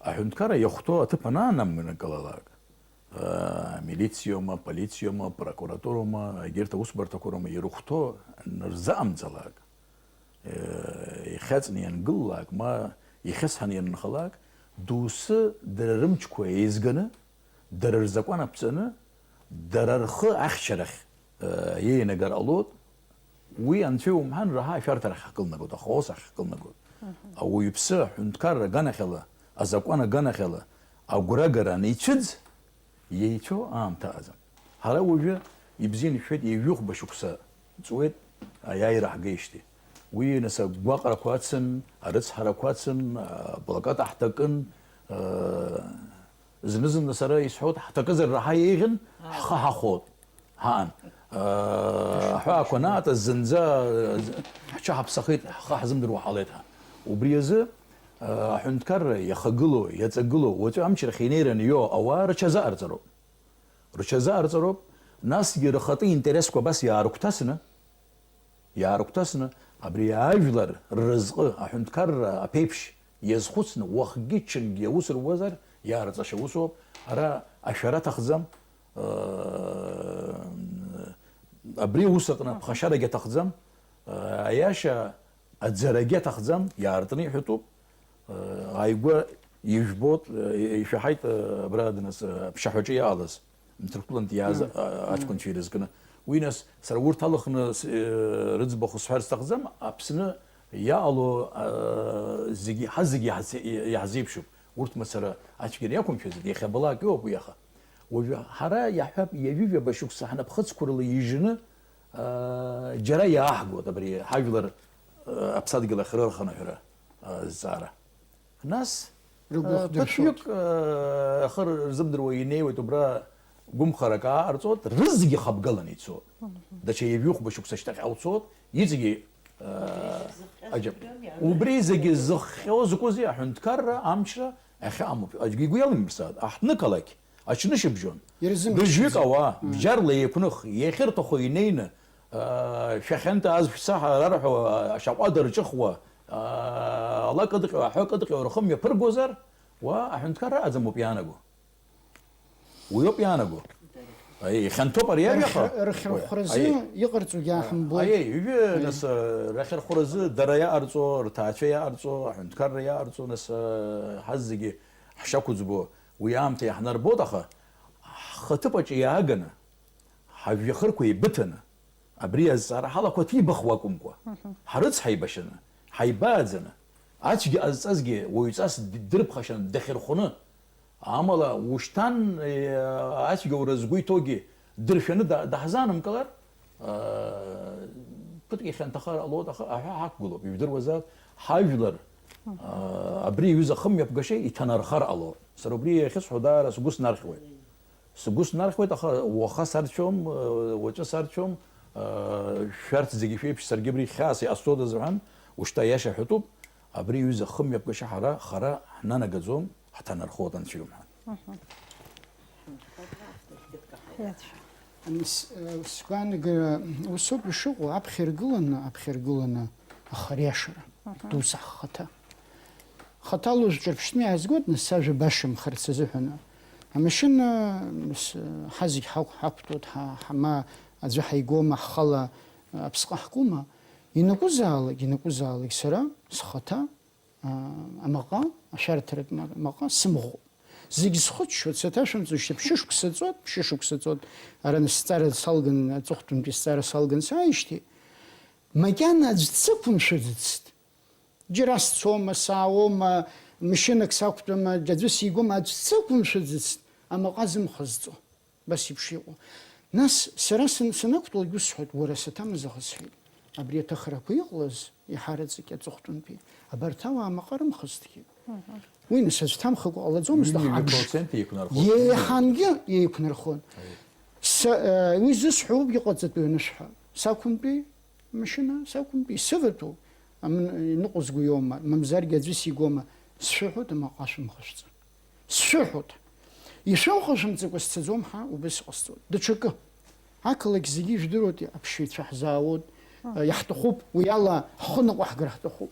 Аҳәынҭқарра иахәҭоу аҭыԥ анаанамнакылалак, аа, милициоума, полициоума, прокуратуроума, егьырҭ аусбарҭақәа роума ирыхәҭоу нырзыҟамҵалак, Ихьаҵны иангыллак, ма ихьысҳаны ианынхалак, доусы дара рымчқәа еизганы, дара рзакәан аԥҵаны, дара рхы ахьчарахь, э, иеинагар ҟалоит. Уи анцәа иумҳәан, раҳа ашәарҭарахь ҳкылнагоит, ахаос ахь ҳкылнагоит. Мгм. Ауаҩԥсы аҳәынҭқарра аганахьала, азакәан аганахьала агәрагара аницәыӡ, Иеицәоу аамҭа ыҟаӡам. Ҳара уажәы, ибзианы ишәҳәеит, ҩажәихәба шықәса ҵуеит аиааира ҳгеижьҭеи. Уи, нас, агәаҟрақәа ацын, арыцҳарақәа ацын, аблокад ҳҭакын, зны-зынла сара исҳәоит, ҳҭакызар раҳа еиӷьын, ҳхы ҳахәот. Ҳаан. Аҳәаақәа анаатыз зынӡа ҳҽаҳаԥсахеит, ҳхы ҳзымдыруа ҳалеит ҳәа. Убри азы, аҳәынҭқарра иахагылоу, иаҵагылоу, уаҵәы амчрахь инеираны иоу ауаа рҽазыҟарҵароуп. Рҽазыҟарҵароуп, насгьы рхатәы интересқәа абас иаарыгәҭасны, иаарыгәҭасны, абри ажәлар рразҟы, аҳәынҭқарра аԥеиԥш иазхәыцны, уахгьы-ҽынгьы аус руазар, иаарҵаша усоуп. Ара ашәара аҭахӡам, Абри аус аҟны ԥхашьарагьы аҭахӡам, аиаша аӡарагьы аҭахӡам, иаартны иҳәатәуп. Ааигәа ижәбоит, ишәаҳаит, абра днас, аԥшаҳәаҿы иаалаз, Ҭырқәтәылантәи иааз аҷкәынцәа ирызкны. Уи нас, сара урҭ алахны рыӡбахә сҳәар сҭахӡам, Аԥсны иаало зегьы, ҳазегьы иаҳзеиԥшуп. Урҭ мацара ацәгьара иақәымшәаӡеит, иахьабалак иоуп уи, аха уажәы ҳара иаҳҳәап, ҩажәижәаба шықәса ҳнапхыцқәа рыла ижны, аа, џьара иааҳгоит абри ҳажәлар, аа, аԥсадгьыл ахь рырхынҳәра, аа, зҵаара. Нас, Рыгәахә аа, дыршәоит. Ԥыҭҩык, аа, ахы рзымдыруа инеиуеит, убра гәымхарак ааҟарҵоит, рызегьы хабгаланы ицоит. Мгм. Даҽа ҩажәихәба шықәса шьҭахь ауцоит, иҵегьы, аа, Убри зегьы зыхҟьо аџьаб. Убри зегьы зыхҟьо закәызеи? Аҳәынҭқарра, амчра ахьыҟамоуп. Аӡәгьы игәы иалимырзааит. Аҳҭнықалақь, аҽнышьыбжьон, Ирзымччаӡеит. Быжьҩык ауаа, Мм. бџьарла еиқәных, иахьырҭаху инеины, аа, шәахьынтәааз шәца ҳәа рарҳәо, ашьаҟәада рҿыхуа, аа, ала кыдҟьо, аҳәа кыдҟьо рхы мҩаԥыргозар, уа аҳәынҭқарра аӡам ауп иаанаго. Уи ауп иаанаго. Аиеи, ихьанҭоуп ари ажәаха. Рхь-, рхьырхәразы Аиеи. Иҟарҵогьы ааҳамбои. Аиеи, ҩажәи, Аиеи. Нас, рахьырхәразы дара иаҟарҵо, рҭаацәа иаҟарҵо, аҳәынҭқарра иаҟарҵо, нас, ҳазегьы ҳшақәыӡбо уи аамҭа иаҳнарбоит, аха ҳхаҭыԥаҿы иааганы, ҳажәҩахырқәа еибыҭаны, абри азҵаара ҳалақәа ҭибахуа акәымкәа, Мгм. ҳарыцҳаибашьаны, ҳаибааӡаны, ацәгьа ҟазҵазгьы уаҩҵас д-, дырԥхашьаны дахьырхәны, амала ушьҭан, э, ацәгьоура згәы иҭоугьы дыршәаны да-, даҳзаанымкылар, э, ԥыҭк ихьанҭахар ҟалоит, аха аҳәа ҳақәгылоуп, ижәдыруазар, ҳажәлар, Мгм. э, абри аҩыза ахымҩаԥгашьа иҭанархар ҟалоит. Сара убри иахьысҳәо даара сгәы снархьуеит. Сгәы снархьуеит, аха уаха сарцәом, уаҵәы сарцәом, шәарҭ зегьы шәеиԥш, саргьы абри хьаас иҟасҵода азыҳәан, ушьҭа аиаша ҳәатәуп, абри аҩыза хымҩаԥгашьа ҳара хара ҳнанагаӡом, ҳҭанархоит анцәа иумҳәан. Мгм. Иацәшәа. Ан-, с-, э, сгәаанагара усоуп ишыҟоу, аԥхьа иргыланы, аԥхьа иргыланы ахариашара, Мгм. дус ахаҭа. Хаҭала узҿырԥштәны иаазгоит, нас, сажәа башамхарц азыҳәан. Амашьына, нас, ҳазегь ҳақә-, ҳақәтәоит, ҳа-, ҳа-, ма аӡәы ҳаигома, ҳхала, аԥсҟы ҳкума? Ианакәызаалак, ианакәызаалак сара схаҭа, а, амаҟа, ашәарҭаратә ма-, маҟа сымӷуп. Зегь схыччоит, саҭашәымҵоижьҭеи ԥшьышықәса ҵуеит, ԥшьышықәса ҵуеит. Ара нас сҵара салган, аҵыхәтәантәи сҵара салган сааижьҭеи, макьана аӡә дсықәымшәаӡацт. Џьара сцома, саауома, машьынак сақәтәама, аӡәы сигома, аӡә дсықәымшәаӡацт, амаҟа зымхазҵо. Абас еиԥш иҟоу. Нас сара сан-, санақәтәалак усҳәоит, уара саҭамыз аха сҳәеит. Абри аҭахрақәа иҟалаз, иҳараӡак аҵыхәтәантәи, абарҭ ауаа амаҟа рымхазҭгьы. Мгм. Уи нас аӡә дҭамхакәа ҟалаӡомызт, аха Ҩынҩажәа абжа-, процент еиқәнархон. Еиҳангьы еиқәнархон. Аиеи. Са, э, уи зысҳәо убгьы ҟаҵатәи анышәҳәа. Сақәымтәеи, Амашьына сақәымтәеи, исыватәоу, амн-, иныҟәызго иоума, мамзаргьы аӡәы сигома, сшәыҳәоит, амаҟа шәымхашәҵа. Сшәыҳәоит. Ишәымхышәымҵакәа сцаӡом ҳәа убас иҟасҵоит. Даҽакы. Ақалақь зегьы ижәдыруеит, аԥсшьаҩцәа ҳзаауеит, иаҳҭахуп, уи ала ҳхы ныҟәаҳгар ҳҭахуп.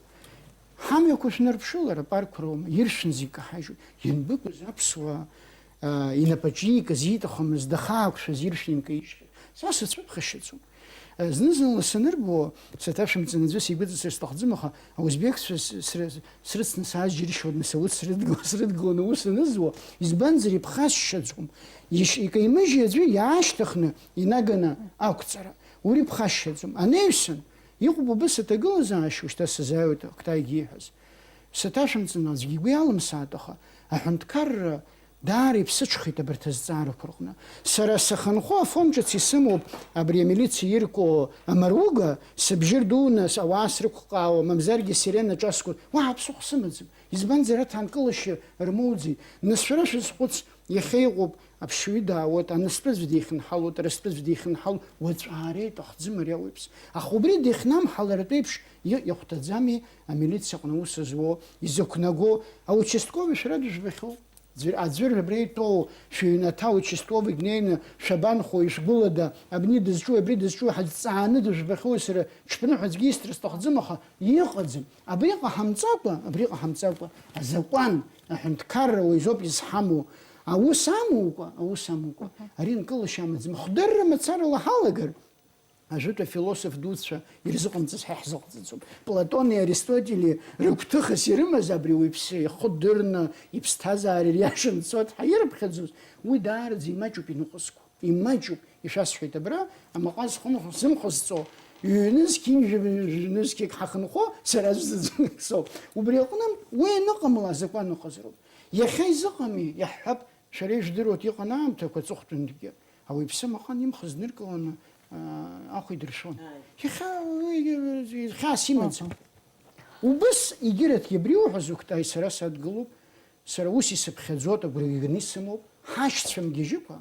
Ҳамҩақәа шәнарԥшылар, апаркқәа роума, иршәны зегь каҳажьуеит. Ианбыкәыз аԥсуаа, а, инапаҿы иикыз, ииҭахымыз, дахаақәшәаз иршәны инкаижьхьеит. Са сацәыԥхашьаӡом. Зны-зынла санырбо, саҭашәымҵан аӡәы сигәыҵасыр сҭахӡам, аха аузбекцәа с-, сры-, срыцны сааз џьыршьоит, нас аус срыдгыла-, срыдгыланы аус анызуа, избанзар иԥхасшьаӡом. Иш-, икаимыжьи аӡәы иаашьҭыхны инаганы ақәҵара. Уи иԥхасшьаӡом. Анаҩсан, иҟоуп убыс аҭагылазаашьа, ушьҭа сазааиуеит Октаигьы ииҳәаз. Саҭашәымҵан аӡәгьы игәы иалымсааит, аха аҳәынҭқарра даара иԥсыҽхеит абарҭ азҵаарақәа рҟны. Сара сахьынхо афон ҿыц исымоуп абри амилициа ирку амаруга, сыбжьы рдуны с-, ауаа срықәҟаауа, мамзаргьы сирена ҿаску, уаҳа ԥсыхәа сымаӡам. Избанзар, аҭанкылашьа рмоуӡеит. Нас шәара шәазхәыц, иахьа иҟоуп, аԥсшьаҩы даауеит, аныстәаӡә дихьынҳалоит, арыстәаӡә дихьынҳалоит, уаҵәы аара иҭахӡам ари ауаҩԥс. Аха убри дихьнамҳалартә еиԥш, и-, иахәҭаӡами амилициа аҟны аус зуо, изықәнаго, аучастковый шәара дыжәбахьоу? Ӡәыр-, аӡәыр абра итәоу шәыҩнаҭа аучастковый днеины шәабанхо, ишәгәылада, абни дызҿу, абри дызҿу ҳәа дҵааны дыжәбахьоу, сара ҽԥныҳәа аӡәгьы исҭар сҭахӡам, аха иҟаӡам. Абри ҟаҳамҵакәа, абри ҟаҳамҵакәа, азакәан, аҳәынҭқарра уаҩ изоуп изҳамоу. Аус амукәа, аус амукәа, ари нкылашьа амаӡам. Хдырра мацарала ҳалагар, ажәытә афилософ дуцәа ирзыҟамҵаз ҳа иаҳзыҟаҵаӡом. Платони Аристотели рыгәҭыхас ирымаз абри уаҩԥсы ихы дырны, иԥсҭазаара ириашаны дцоит ҳәа ирыԥхьаӡоз, уи даараӡа имаҷуп иныҟәызго. Имаҷуп, ишәасҳәеит абра, амаҟа зхымхо-, зымхозҵо, ҩнызқь, ҩнызқьык ҳахынхо, сара аӡәзаҵәык соуп. Убри аҟны уи аныҟамла, азакәан ыҟазароуп. Иахьа изыҟами, иаҳҳәап, шәара ижәдыруеит, иҟан аамҭақәа аҵыхәтәантәгьы. Ауаҩԥсы амаҟан имхыз ныркыланы, аа, ахә идыршәон. Ааи. Иахьа уи хьаас имаӡам. Аҳа. Убыс егьырҭгьы абри иуҳәаз, Октай, сара садгылоуп, сара ус исыԥхьаӡоит, агәра ганы исымоуп, ҳашьцәа мгьежьыкәа,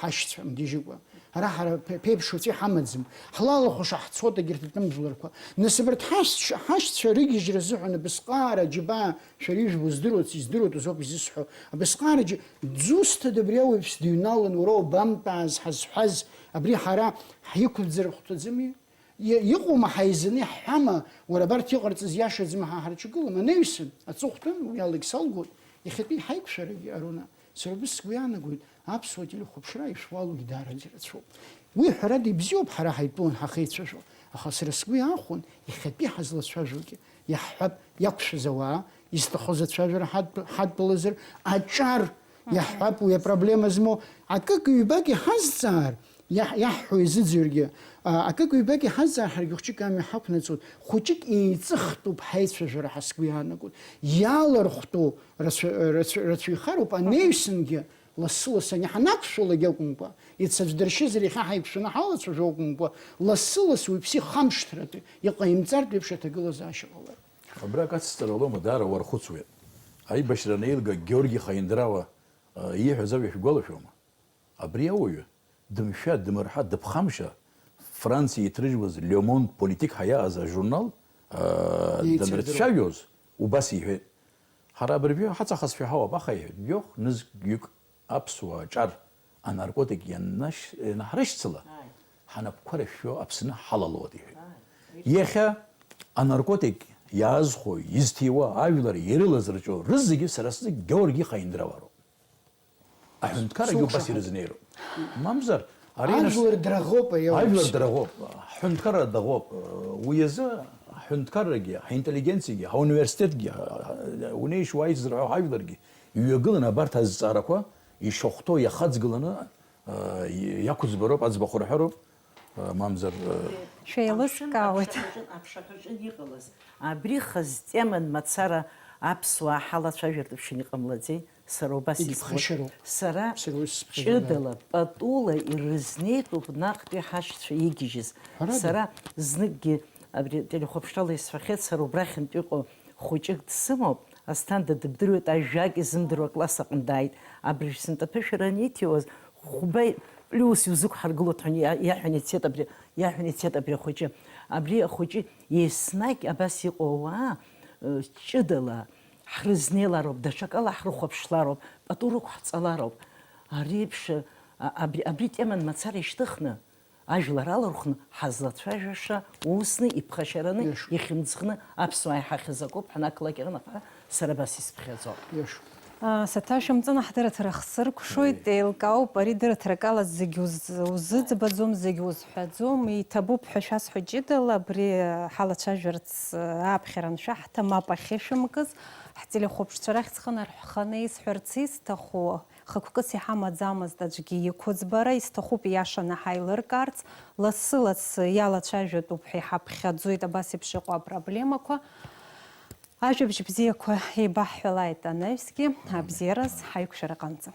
ҳашьцәа мгьежьыкәа. Ара ҳара ԥе-, ԥеиԥш уаҵәы иҳамаӡам. Ҳлалахәаша ҳцоит егьырҭ атәым жәларқәа. Нас абарҭ ҳашьцәа, ҳашьцәа рыгьежьра азыҳәан абысҟаара џьабаа, шәара ижәбо здыруац, издыруа азоуп изысҳәо. Абысҟаара џьа-, дзусҭада абри ауаҩԥс дыҩналан, уара уабамтәааз ҳазҳәаз, абри ҳара ҳиқәӡыр хәҭаӡами? И-, иҟоума ҳаизаны иаҳҳәама, уара абарҭ иҟарҵаз иашаӡам ҳәа ҳарҿагылам? Анаҩсан, аҵыхәтәан, уи алагь салгоит, иахьатәи ҳаиқәшәарагьы, Аруна, сара убыс сгәы иаанагоит, аԥсуа телехәаԥшра ишуалугь даараӡа ирацәоуп. Уи ҳәарада ибзиоуп, ҳара ҳаитәылан ҳахеицәажәо, аха сара сгәы иаахәон, иахьатәи ҳазлацәажәогьы, иаҳҳәап, иақәшәаз ауаа, изҭахоз ацәажәара ҳадтә-, ҳадтәалазар, аҿар иаҳҳәап, уи апроблема змоу, акык-ҩбак иҳазҵаар, иаҳ-, иаҳҳәо изыӡырҩгьы, а, акык-ҩбак иҳазҵаар, ҳаргьы хәҷык амҩа ҳақәнаҵоит, хәыҷык еиҵыхтәуп ҳаицәажәара ҳәа сгәы иаанагоит. Иалархәтәу рацәа-, рацәа-, рацәаҩхароуп, анаҩсангьы лассы-лассы ани ҳанақәшәалак акәымкәа, иацы аӡә дыршьызар иахьа ҳаиқәшәаны ҳалацәажәо акәымкәа, лассы-лассы уаҩԥсы ихамышҭратәы, иҟаимҵартә еиԥш аҭагылазаашьа ҟалар. Абрак ацҵара лоума, даара уархәыцуеит. Аибашьра анеилга Георги Хаиндрауа, э, ииҳәаз ажәа шәгәалашәома? Абри ауаҩы, дымшәа, дымырҳа, дыԥхамшьа, Франциа иҭрыжьуаз Le Monde Politique ҳәа иааз ажурнал, э, Иеицырдыруа. Данрыцәажәоз, убас иҳәеит. Ҳара абыржәы ҳаҵахазшәа ҳауап, аха иҳәеит, жәохә нызқьҩык аԥсуаа аҿар анаркотик ианнашь-, ианаҳрышьцыла, Ааи. ҳанапқәа рышәшәо Аԥсны ҳалалоит, иҳәеит. Ааи. Иахьа анаркотик иаазхәо, изҭиуа, ажәлар ирылаз рҿы рызегьы сара сзы Георги Хаиндрауа роуп. Аҳәынҭқаррагьы убас Суқәшаҳаҭ. Ирызнеироуп. Мамзар, ари нас Ажәлар драӷоуп, ари ауаҩԥс. Ажәлар драӷоуп, ҳҳәынҭқарра даӷоуп. Уи азы ҳҳәынҭқаррагьы, ҳинтеллигенциагьы, ҳауниверситетгьы, унеишь уааишь зырҳәо ҳажәларгьы иҩагыланы абарҭ азҵаарақәа ишахәҭоу иахаҵгыланы, э, иақәӡбароуп, аӡбахә рҳәароуп. Мамзар, э, Шәеилыскаауеит. Амшын аԥшаҳәаҿы, аԥшаҳәаҿы иҟалаз, абри хаз теман мацара аԥсуаа ҳалацәажәартә ԥшьын иҟамлаӡеи? Сара убас избоит. Егьыԥхашьароуп. Сара Сара уи сыԥхьаӡоит, ҷыдала, патула ирызнеитәуп наҟтәи ҳашьцәа игьежьыз. Ҳәарада. Сара зныкгьы абри телехәаԥшрала исҳәахьеит, сара убрахьынтә иҟоу хәыҷык дсымоуп, Асҭанда дыбдыруеит, ажәак изымдыруа акласс аҟны дааит. Абыржә сынтәа аԥышәара аниҭиуаз, хәба плюс иузықәҳаргылоит ҳәа иа-, иаҳәан ицеит абри, иаҳәан ицеит абри ахәыҷы. Абри ахәыҷы еснагь абас иҟоу ауаа, ы, ҷыдала ҳрызнеилароуп, даҽакала ҳрыхәаԥшлароуп, пату рықәҳҵалароуп. Ари еиԥш, а, абри, абри теман мацара ишьҭыхны, ажәлар алархәны, ҳазлацәажәаша усны, иԥхашьараны, Иашоуп. Ихьымӡӷны аԥсуаа иҳахьыз акоуп, ҳанақәлак иҟны, аха сара абас исԥхьаӡо. Иашоуп. Аа, саҭашәымҵан, ҳдырраҭара хсыркәшоит, еилкаауп, ари дырраҭарак ала зегь уз-, узыӡбаӡом, зегь узҳәаӡом, иҭабуп ҳәа шәасҳәо ҷыдала, абри ҳалацәажәарц ааԥхьара аншәаҳҭа, мап ахьышәымкыз, ҳтелехәаԥшцәа рахь схы нарҳәханы исҳәарц исҭаху, хықәкыс иҳамаӡамызт аӡәгьы иқәыӡбара, исҭахуп ииашаны ҳаилыркаарц, лассы-лассы иалацәажәатәуп ҳәа иҳаԥхьаӡоит абас еиԥш иҟоу апроблемақәа. Ажәабжь бзиақәа еибаҳҳәалааит анаҩсгьы, абзиараз ҳаиқәшәараҟынӡа.